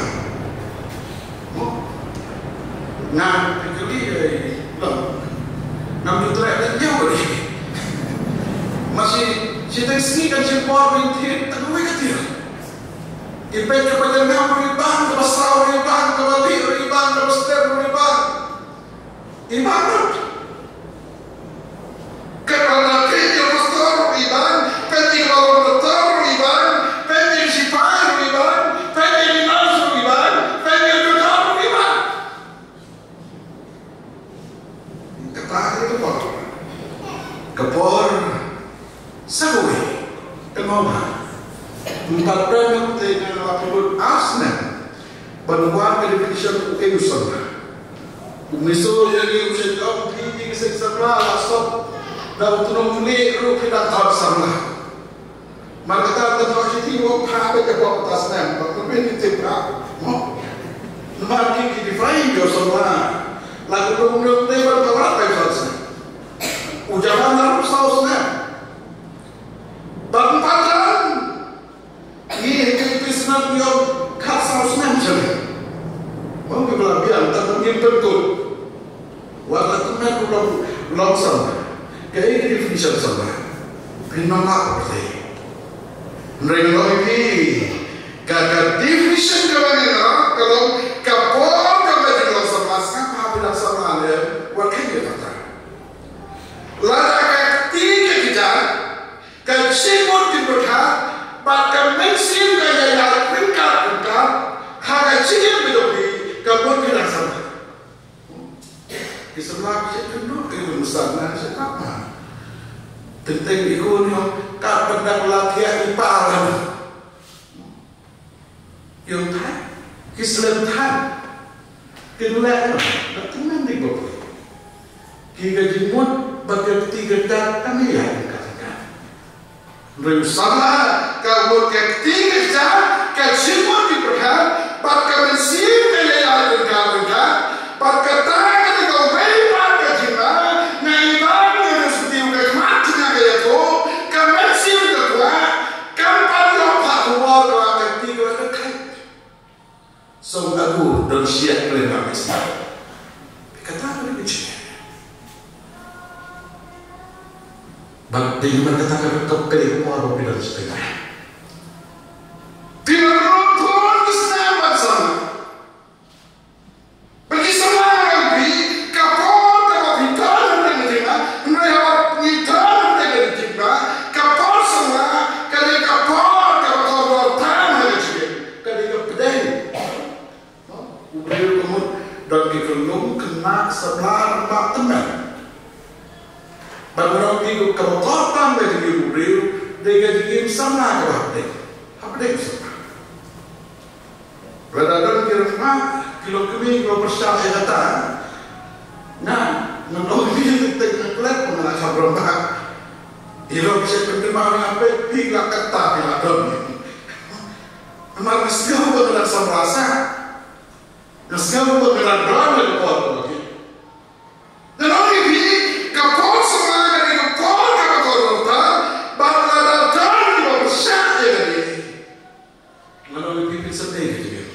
Mo? Nga phi kylli, eh, long. Ngam ju treh lynñiaw ka dei. Masi shi teng sngi kan shim por ban thied tang kawei ka tiar. I peit kaba jynjar ruh i bang, kaba saw ruh i bang, kaba lieh ruh i bang, kaba step ruh i bang. I bang ruh. Ka kata peit ïa u pastor ruh i bang, peit ïa ka pastor ruh i bang, peit ïa ka sipai ruh i bang, peit ïa ka nurse ruh i bang, peit ïa ka doktor ruh i bang. Kata ka dei ka por. Ka por sa kawei. Ka mawbha. Mynta ka dei ka por ba phi lut ar snem. Ban wan ka definition u ei u samla. U mynsiem ïa ngi u shait ong phi ki seng samla la sop. Da u tnum ne ruh phi dang khot samla. Mar kata ka dei shi ti u pha ka jabok ta snem ba phi ni tip ka. Mo. Namar ki ki define ïa u samla. La u dum dum dei ban ka rat ka snem. U jaman na ruh saw snem. Ban patan. Ngi ha ki pis nat ngi ong khatsaw snem shalei. Ong ki ba la biang tang ngim pynkut. Wat la tymmen u long, long samla. Kaei ka definition samla? Phin nang lap pyrthei. Hynrei ngan ong ïa phi, ka, ka definition kaba ngi nang lap ka long ka por kaba jin long samla, sngap ha phi dang samla ne wat kheiñ ïa kata. Lada ka kti ka kjat, ka jingmut jingpyrkhat bad ka mynsiem ka ïaid ryngkat ryngkat ha ka jingim ka jong phi, ka mut phi dang samla. Ki samla ki shait kynduh ki bun san na ki shait tap ma. Teng teng i khun i ong kat ban dang la thiah i pa la. Ïoh thait ki slem thait. Kin leh noh, la tymmen dei ba poi. Ki ka jingmut bad ka kti ka kjat kan ïaid ryngkat ryngkat. Hynrei u samla ka mut ka kti ka kjat, ka jingmut jingpyrkhat bad ka mynsiem ka ïaid ryngkat ryngkat. Bad kata ka dei kawei pat ka jingma nga i bang nga sngewthuh ka khmat jong nga ka ïathuh, ka mynsiem ka kwah. Kam pat ïoh phah khubor ka la ka kti ka la ka khlaiñ. Song Agu don shiah khlem ka mynsiem. Kata ka dei ka jingeh. Bad dei namar kata ka dei ka por ba phi don shi tynga. Phi don ruh bun ki snem ban samla. Ba ki samla ngan phi, ka por kaba phi don hynrei ngi tip, hynrei haba ngi don hynrei ngi tip ba ka por samla ka dei ka por kaba kordor tam ha ka jingim, ka dei ka pdeng. U briew ka mut Lum, khynnah, samla, rangbah, tymmen. Bad ngan ong ïa phi, kaba kordor tam ka jingim u briew dei ka jingim samla kaba hapdeng. Hapdeng u samla. Lada don ki rangbah ki long kmie kiba pyrshah ïa kata, nga, ngan ong ïa phi, teng teng nga klet ba nga la kham rangbah. Ïa, long ki shu pynkynmaw ïa nga, phi la kata, phi la don. Namar nga sngew ba nga dang samla sah. Nga sngew ba nga dang don ha ka por kaba bit. Ngan ong ïa phi, ka por samla ka dei ka por kaba kordor tam, bad lada don kiba pyrshah ïa kane, ngan ong ïa phi, phin sngewthuh ïa ka jingim.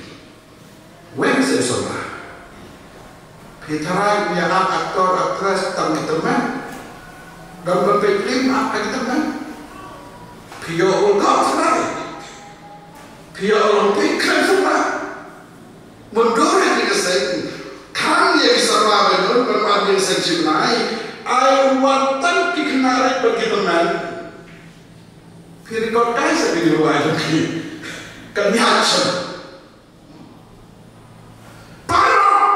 Weng seh u samla. Phi tharai ïa actor, actress tang ki tymmen. Don ban peit film, actor ki tymmen. Phi ïoh u lok samla. Phi ïoh u long phi kren samla. Mynta ïa ka seng, khang ïa ki samla ba ïoh ban wan ïa ka seng shim nai, ai u wan tang ki khynnah rit bad ki tymmen. Phi record kai sa ki ruwai jong ki. Kan ïa shem. Paralok.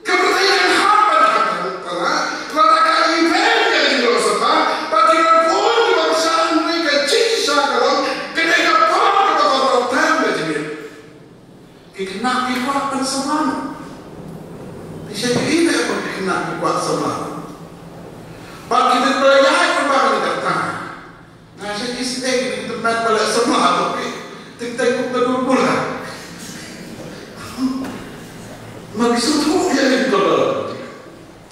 Ka pyrthei kan hap ban hap ban para, lada ka ïeit ïa ka jinglong samla, ba ki la bun kiba pyrshah, hynrei ka jingshisha ka long, ka dei ka por kaba kordor tam ka jingim. Ki khynnah ki kwah ban samla. Ki shait ïa ki khynnah ki kwah samla. Ba ki dei ba ïaid ba ni kata. Nga shait ïa ki sdang ki tymmen ba la samla to ki. Teng teng kum ka dur bula. Ma ki sngewthuh ïa ki to.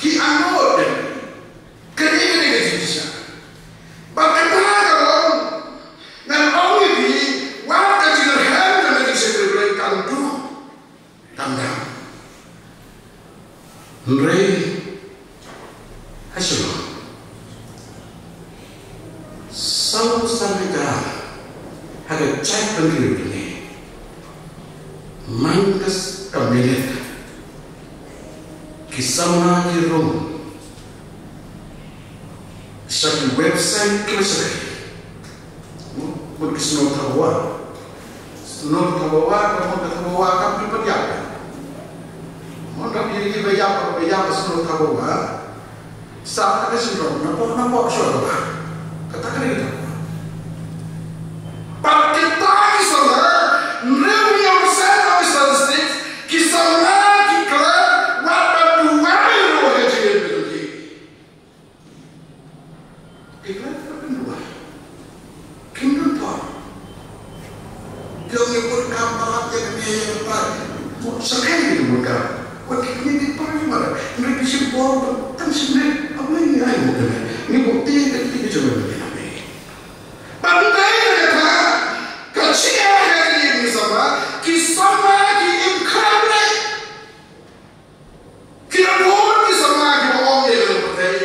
Ki angnud ïa ki. Ka dei, ka dei ka jingshisha. Bad kata ka long, ngan ong ïa phi, wat ka jingrhem ka dei ka jingshakri Blei, kan duh, kan dam. Hynrei ha shalor, saw san hajar ha ka jaitbynriew jong ngi, man ka s-, ka minit, ki samla ki rung sha ki website kiba shyrkhei. Mut ki shnong Thabawah. Shnong Thabawah, ka mut ka Thabawah kam pynpadiap. Mut da phi ïa kiba ïap, ba ïap shnong Thabawah. Sa ka shnong, napoh, napoh shuwa ka bah. Kata ka dei ka Thabawah. Bad kita ki samla, hynriew phew percent of statistics, ki samla ki klet, wat ban duwai ruh ha jingim jong ki. Ki klet, wat ban duwai. Kim don por. Ki ong ngi bun kam palat ïa kane ïa kata. Bun, sa kaei ngi bun kam. Wat ki kine ki por ki mar. Ngi ki shim por tang shim ne. Ap ngi ai mo kane. Ngi bun ti ka ti ka jong ngi. Ban dei kata ka jia ka ri ngi sama ki sama ki im khlem lei. Ki la bun ki samla kiba ong ïa ka pyrthei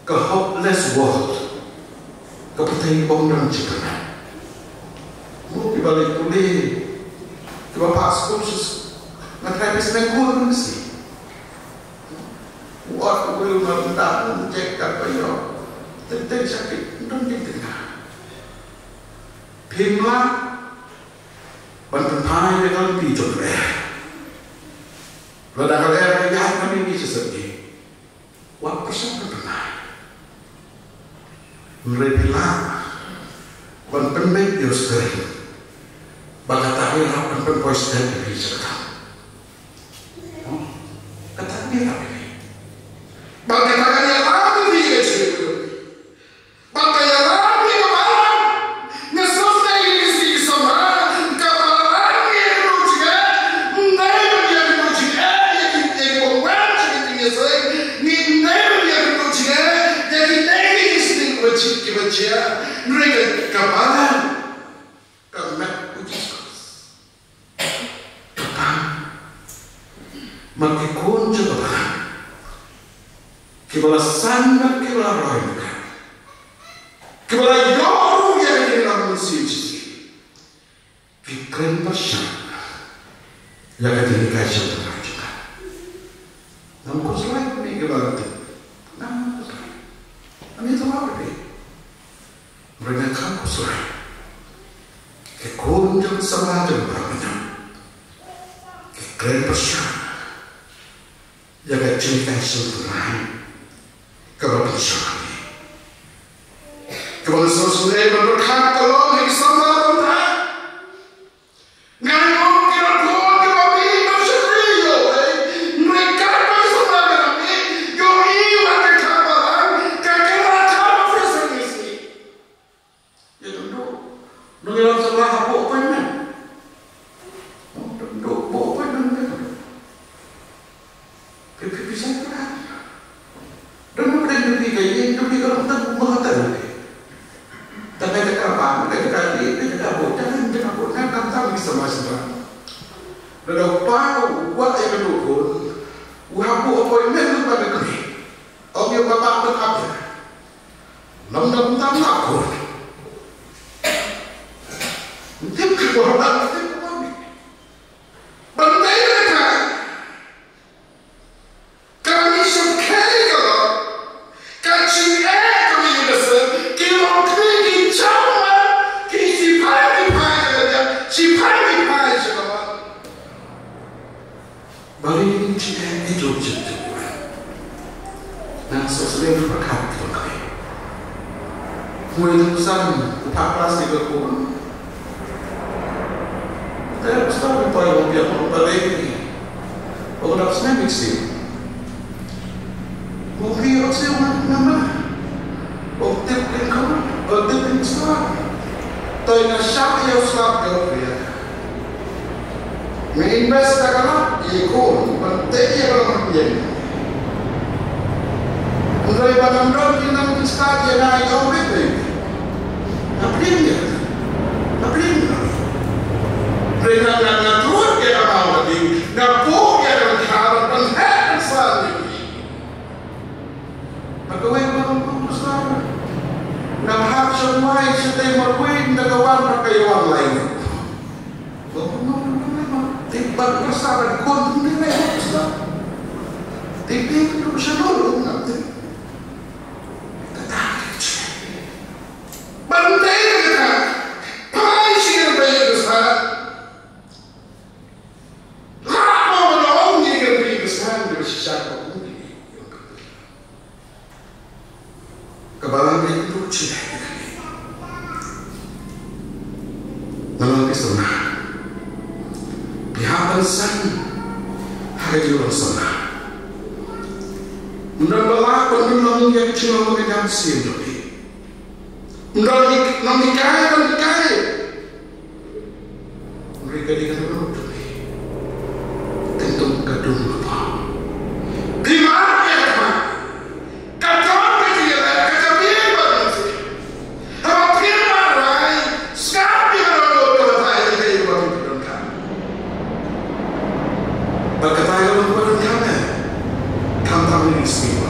ka hopeless world, ka pyrthei bym don jingkyrmen. Mo kiba leit pule, kiba phah skul sha skul, nga tharai phi sngewthuh kumno shi. U ot u briew ma bynta u check ka ba ïoh. Teng teng sha ki don jingkyrmen. Phim lah ban pynphai ïa ka lynti jong ka lyer. Lada ka lyer ka ïaid na mihngi shisien, wat pyrshang ban pynphai. Hynrei phi lah ban pynbeit ïa u Spirit ba kata ka lah ban pynpoi step ïa phi sha ka kam. Kata ka lah ïa phi. Ba kata ka lah ïa phi ïa ka jingim. Ba ka ïalam ïa ka balang. Nga sngewthuh ïa ki sngi ki samla, ka balang ïa ka jingeh, ym dei ban ïa ka jingeh, ïa ki, ïa ki bym wan sha ka jingïaseng, ym dei ban ïa ka jingeh, ïa kine ki sngi kiba jia, kiba jia, hynrei ka balang ka met u Jisu Khrist. Ka pang. Ma ki khun jong ka pang, kiba la san bad kiba la roi na ka, kiba la ïoh ruh ïa ka jingïalam mynsiem shisien, ki kren pyrshah ïa ka jinghikai shynrang jong ka. Ngam khuslai ïa kine kiba la tip. Ngam khuslai. Ani to ma phi. Hynrei nga kham khuslai. Ki khun jong samla jong Abraham, Kren pyrshah ïa ka jingteng sngewthuh kaba pynshong, kaba la sngewsynei ban pyrkhat ka long ha ki samla bynta. Ngan ong ki la thon kiba mih ban shakri ïa uwei, hynrei katba ki samla ka la mih, ïohi wan ka kham balang, ka kylla kham office ha ki sngi. Ïa dang duh. Nong ïalam samla ha buh appointment. Dang duh buh appointment. Phi phi phi sngewthuh. Dang duh dang duh phi ka ïing duh phi ka long tang ma ka tang. Tang ka jaka ba ka jaka ïing ka jaka buh jaka ïing jaka buh na kam tam ki samla samla. Lada u pa u kwah ïa ka duh khun u ha buh appointment ba ka kmie. Ong ïa u kaba ban ap ïa. Lam da kumta lam khun. Tip ki bor ban tip ki bor. Ban dei na ka. Ka mission kali ka long. Ka jingeh ka mission, ki long kmie ki jam ma ki shiphai ki phai ka jam shiphai ki phai ka jam. Balei ngin ïa ïeit ïa u jingtip? Nga sngewsynei ruh ba ka dei. Uwei u san u phah plastik ha ka khun. Te u stad u poi u biang u balei. U dap snem ik siew. U ri u siew ma ma ma. U tip ring khun, u tip ring stad. Te nga shah ïa u stad ka u ri. Nga invest da ka lak ïa ka khun ban tei ïa ka long ïa. Hynrei ba ngam don ki nang ki stad ïa nga ïa u ri. Nga pdiang ïa. Nga pdiang ïa. Hynrei nga nga nga truh ïa ka maw ka ding. Nga buh ïa ka khun ban heh ban san ïa ki. Bad kawei ka long kum u stad. Nga hap sha wai sha dei marwei na ka wan na ka ïa wan lai. Ba kumno kumno kumno. Te bad pyrsa bad khun kumno lai ba pyrsa. Te te kumno sha no kumno te. Kata ka te. Ban te kata. Pai shi ka te pyrsa. Lano lano ngi ka ri ka san ka shisha ka kum ki. Ka balang ri tu chi. Balang ri sona. Phi hap ban san. Ha ka jingwan sona. Ym don ba lah ban ym long ïa ka jinglong ka jam sien jong phi. Ym don hi, nong hikai, don hikai. Hynrei ka dei ka dohnud jong phi. Tang tum ka dum ka pha. Phi mad ïa ka. Ka don ka jingïaleh ka jabieng ba mynsiem. Haba phi mad rai, sngap ïa ka dohnud ka batai ïa ka ïa ka ba phi donkam. Bad kata ka long ba donkam ne. Khamtam ïa ka sngi ba.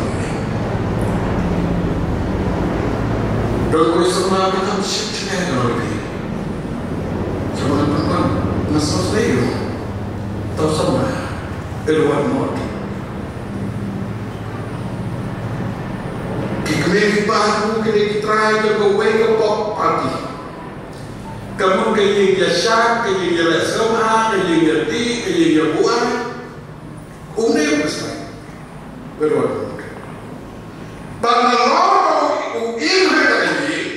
Don kawei samla ba kam shym jngai na ka lori. Samla pynban na soslew. Tau samla Edward Mot. Ki kmie ki pa ki dei ki trai jong kawei ka pop party. Ka mut ka ïing ïa shad, ka ïing ïa leh sngewbha, ka ïing ïa tih, ka ïing ïa buaid. Um dei u Khristan. Edward Mot. Bad nalor ba u ïeng ha kata ka ïing,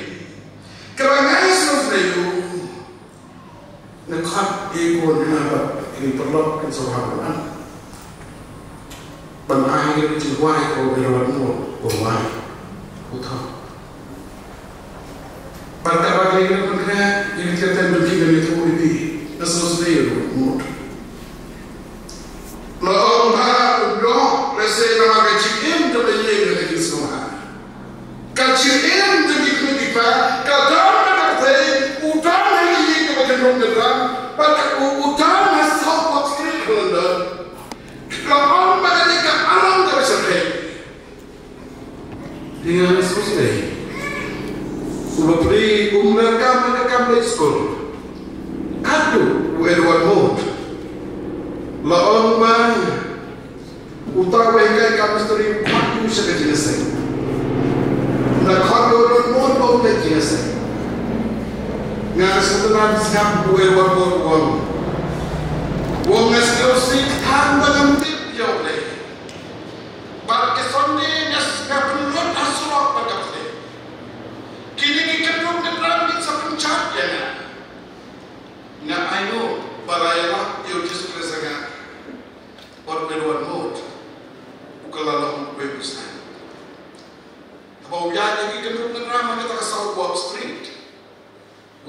kaba ngai sngewsynei u, nga khot ïa i khun, nga bad ïa i paralok kin sa wad ban, ban ai ïa ka jingwai ka u Edward Mot u wai. U thok. Bad kaba ngi ïa ka kynthei jong ki, ngi ïathuh ïa phi, nga sngewsynei ruh mut. La ong ba u doh lehse namar ka jingim jong ka ïing, ka jingsngewbha. Ka jingim jong ki kmie ki kpa ka don ha ka pyrthei, u don ha ka ïing kaba kynrum kynram, bad u, u don ha Southwark Street ha London. La ong ba ka dei ka alam kaba shyrkhei. Te nga sngewsynei. U bapli um la kam, ka kam leit skul. Katto u Edward Mot. La ong ba uta uba hikai ka mistri u khot u sha ka jingïaseng. La khot u Edward Mot ba un leit jingïaseng. Nga sngewtynnat sngap u Edward Mot u ong. U ong nga sngewsih Kata ka Southwark Street,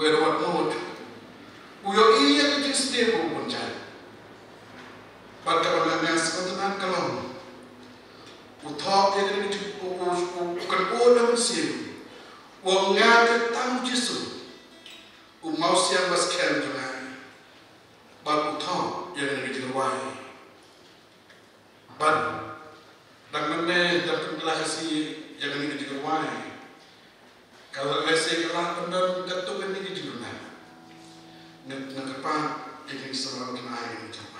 Weirwatmore, u ïohi ïa ka jingsniew kaba bun jait. Bad kaba nga nang sngewtynnat ka long, u thoh ïa kane ka jing, u, u, u, u kynmaw da mynsiem, u ong, nga dei tang Jisu, u mawsiang ba skhem jong nga. Bad u thoh ïa kane ka jingrwai. Bad dang mynne, dang pynkylla Khasi ïa kane ka jingrwai, ka la lehse ka la pyndon katto katne ka jingkyrmen. Nga, nga kyrpad ïa kine ki samla ba kin ai ïa kane ka jingrwai.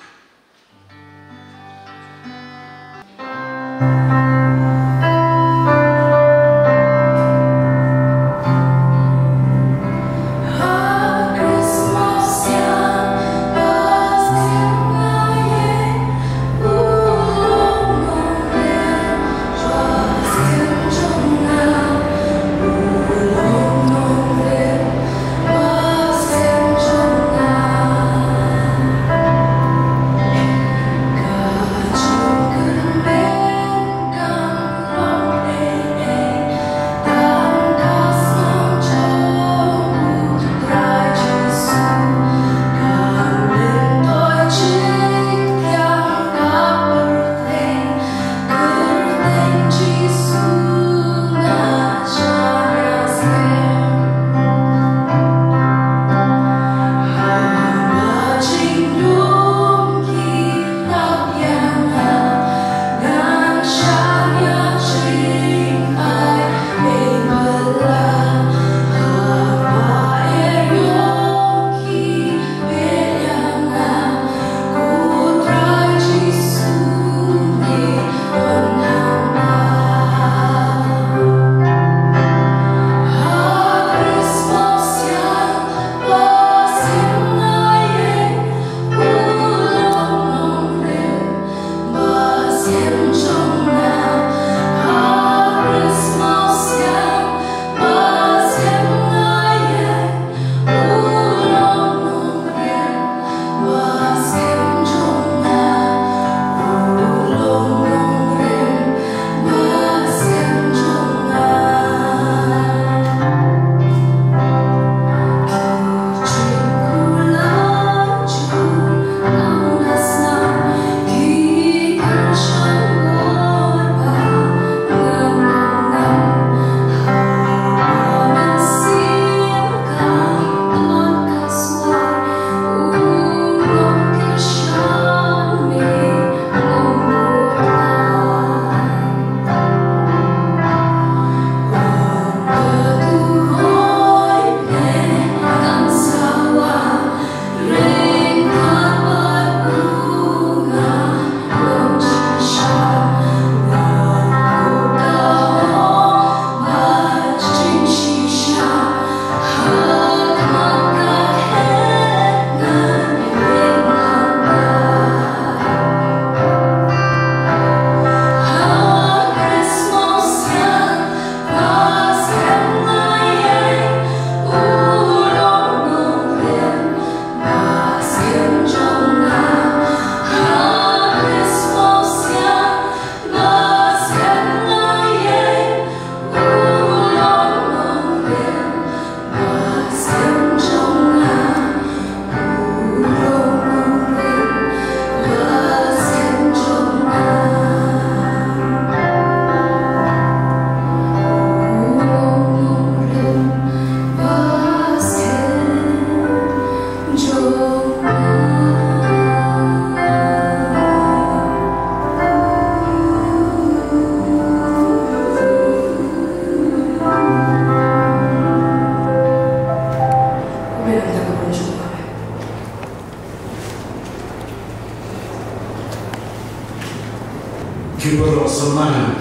Ki baroh sngewbha,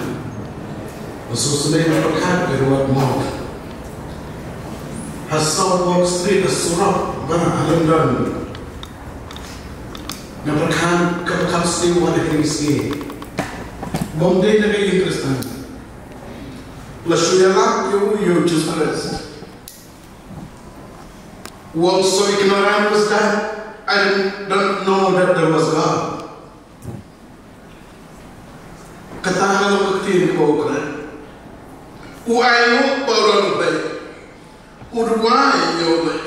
sngewsynei ban pyrkhat ïa ka wad mok. Ha Southwark Street, ha surok ba ha London. Nga pyrkhat, ka pyrkhat sniew ha ka sngi. Bym dei na ka ïing Khristan. La shu ïalap ïa u, ïa u Jisu Khrist. U ong, "So ignorant was that I didn't, don't know that there was God." Kata ka long ka ktien kaba u kren. U ainguh ba u don U Blei. U duwai ïa U Blei.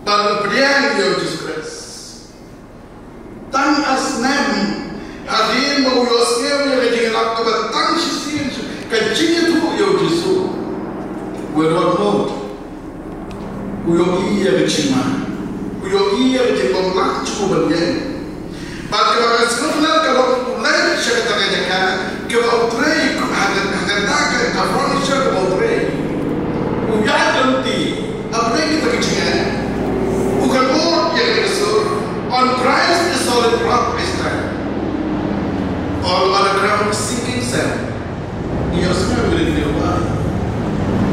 Bad u pdiang ïa U Jisu Khrist. Tang ar snem hadien ba u ïohsngew ïa ka jingïalap kaba tang shisien, ka jingïathuh ïa U Jisu, u Edward Mote u ïohi ïa ka jingma, u ïohi ïa ka jingbymlah jong u ban ïeng. Bad kaba nga sngewtynnat ka long u leit sha kata ka jaka kaba u trei ha ka, ha kata ka, ka furniture kaba u trei. U ïaid lynti ha pdeng kata ka jingeh. U kynmaw ïa kane ka sur: "On Christ the solid rock I stand. All other ground is sinking sand." Ïa u sngewthuh ïa kane ka wai.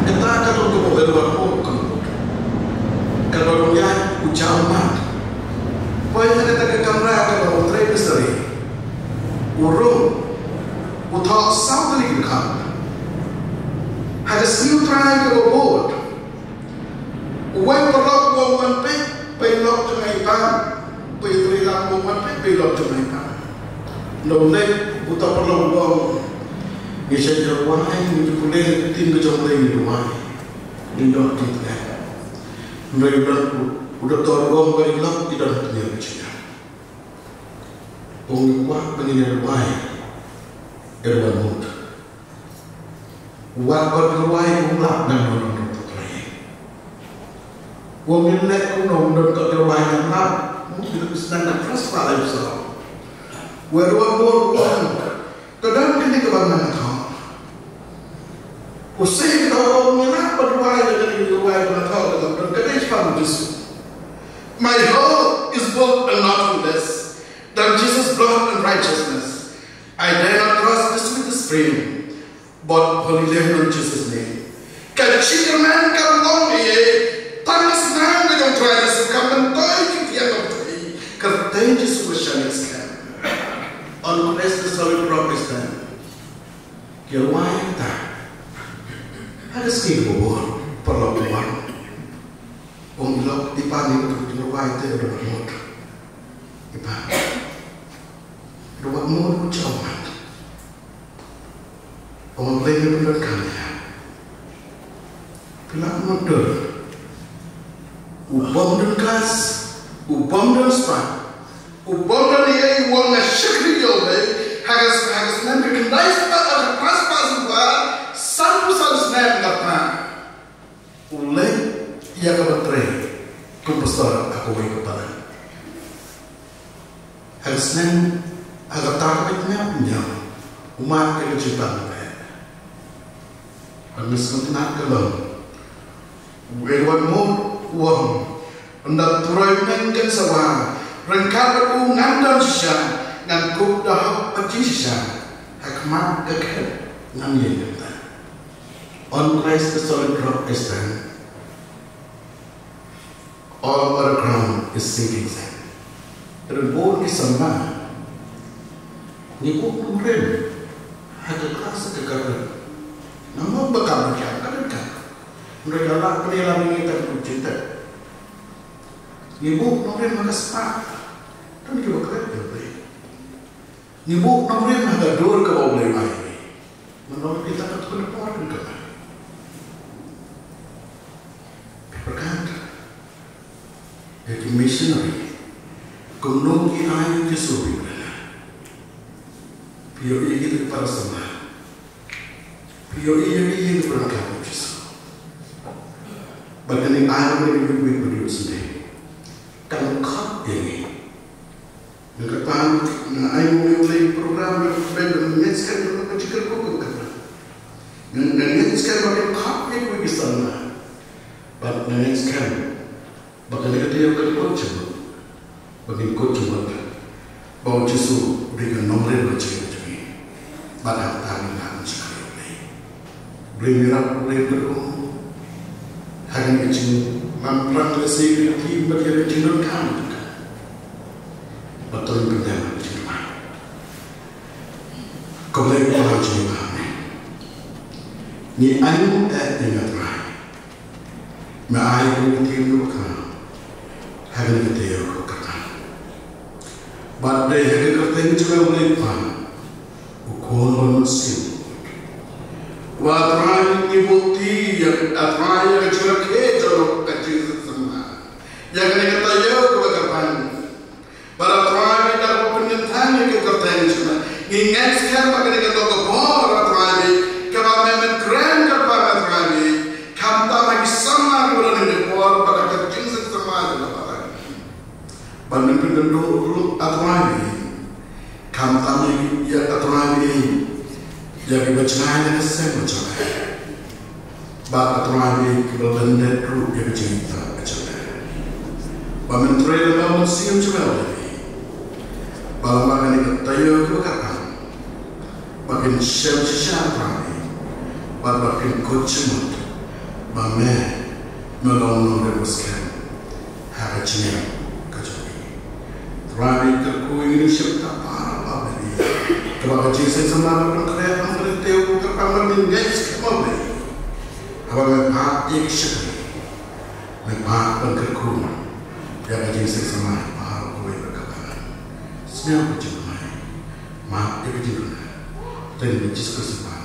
Kata ka long kaba u Edward Mote u kynmaw. Kaba u ïaid u jaw mat. Poi ha kata ka kamra kaba u trei mistri. U rung, u thoh saw tylli ki dkhot. Ha ka sngi U Trai kaba bud, uwei u paralok u ong, "Wan peit ba i lok jong nga i pang." Uwei u trai u ong, "Wan peit ba i lok jong nga i pang." Ynda u leit uta u paralok u ong, "Ngi shait ïa rwai, ngi ju pule ïa ka ktien ka jong U Blei, ngi rwai, ngi don jingtngen." Hynrei u don, u, u doktor u ong ba i lok i don ha tnga ka jingeh. U ong, "Ngi kwah ba ngin ïa rwai, Edward Mote." Wat, wat rwai, um lah ban ïoh nongtrei. U ong, "Ngin leh kumno, ym don ka rwai, ngam lah." Mo, ki la sdang ka trust ba la ïohsngew. U Edward Mote u ong, "Ka don kane kaba nga thoh." U Sir Thoreau u ong, "Ngi lah ban rwai ïa kane ka rwai ba nga thoh, ka don ka dei shaphang U Jisu. My hope is built on nothing less than Jesus' blood and righteousness. I dare not cross this sweetest stream, but only lean on Jesus' name." Ka jingkyrmen ka long ïa, tang ka snam ka jong U Trai Jisu kam myntoi jingthiang ka pyrthei, kyrteng Jisu ba shaniah skhem. On Christ the solid rock I stand. Ki rwai ïa kata. Ha ka sngi kaba bud, paralok u wan. U ong, "I lok, i pang, i lok, i rwai te, Edward Mote, i pang." Edward Mote u jaw mat. U ong, "Blei me pyndonkam ïa nga." Phi lah ban dur. U bym don glass, u bym don spah, u bym don ei, u ong, "Nga shakri ïa U Blei, ha ka, ha ka snem ka khyndai spah, ha ka phra spah sawphew phra, sanphew san snem nga phah." U leit ïa kaba trei kum pastor ha kawei ka balang. Ha ka snem, ha kata ka bynta u ong, u mad ka jingpang. Bad nga sngewtynnat ka long, u Edward Mote u ong, "Ynda u turoi bneng kan sawa ryngkat bad u, ngan don shisha, ngan kup da hok bad jingshisha, ha khmat ka khet ngan ïeng kata. On Christ the solid rock I stand. All other ground is sinking sand." Te don bun ki samla, ngi buh nongrim ha ka klas ka kyrteng. Namar ba kam ka, ka don ka. Hynrei ka lah pynïalam ïa ngi tang ka jingtep. Ngi buh nongrim ha ka spah. Don kiba klet ïa U Blei. Ngi buh nongrim ha ka dur kaba U Blei u ai. Mynno kita ka thun por kan ka. Pyrkhat ïa ki missionary, kumno ki ai ïa U Jisu ha ki briew. Phi ïohi ïa ki para samla. Phi ïohi ïa ki ïing ki para samla U Jisu. Bad kane ai ïa ki wik wik ba dei u Sunday. Kan khot ïa ngi. Nga kyrpad, nga ai mo ïa u Blei program, nga kyrpad, nga ngeit skhem ba ka jingkyrkhu ka kyrpad. Nga, nga ngeit skhem ba kin khot ïa kiwei ki samla. Bad nga ngeit skhem ba kane ka taïew kan kut jingmut. Ba ngin kut jingmut ba u Jisu u dei ka nongrim ka jingim jong ngi. Bad hangta ngin nang shakri ïa u Blei. Blei, ngi ïarap, Blei, kyrkhu ha kane ka jingmam prang lehse ka jingim bad ïa ka jingdonkam jong ka. Bad to ngin pynlong ka jingmam. Ko Blei ko Kpa jong ngi ba ha bneng, ngi ainguh eh ïa nga Trai. Me ai ïa ngi ka ktien kaba kham ha kane ka taïew kaba kyrpang. Bad dei ha ka kyrteng jong me, Blei Kpa, u Khun ba mynsiem, u Ba Trai ngi buh ïa, A Trai, ïa ka jingrakhe jong ka jingsuk samla, ïa kane ka taïew kaba kyrpang. Ba A Trai, da kaba pynkyntang ïa ka kyrteng jong me, ngi ngeit skhem ba kane ka long ka bor, A Trai, kaba me men kren kyrpang, A Trai, khamtam ha ki samla kiba don ha kane ka bor bad ha ka jingsuk samla jong ka balang. Ba men pynkynduh ruh, A Trai, khamtam ïa, A Trai, ïa kiba jngai na ka sem ka jong me. Bad, A Trai, kiba lyndet ruh ïa ka jingïeit ka jong me. Ba men trei lem bad Mynsiem jong me, A Trai. Ba la mar kane ka taïew kaba kyrpang, ba kin shem shisha, A Trai, bad ba kin kut jingmut ba me, me long nongrim skhem ha ka jingim ka jong ngi. Trai, kyrkhu ïa ngi, ngi shim ta baroh ba me, kaba ka jingsuk samla ba pynkhreh, ba pynkhreh, kaba ngin ngeit skhem, ba me, haba me phah ïa ka shakri, me phah ban kyrkhu ïa ka jingsuk samla baroh kawei, ba kaba sniew ka jingkhuslai, map ïa ka jingkhuslai. Te ngi, Jisu Khrist, ba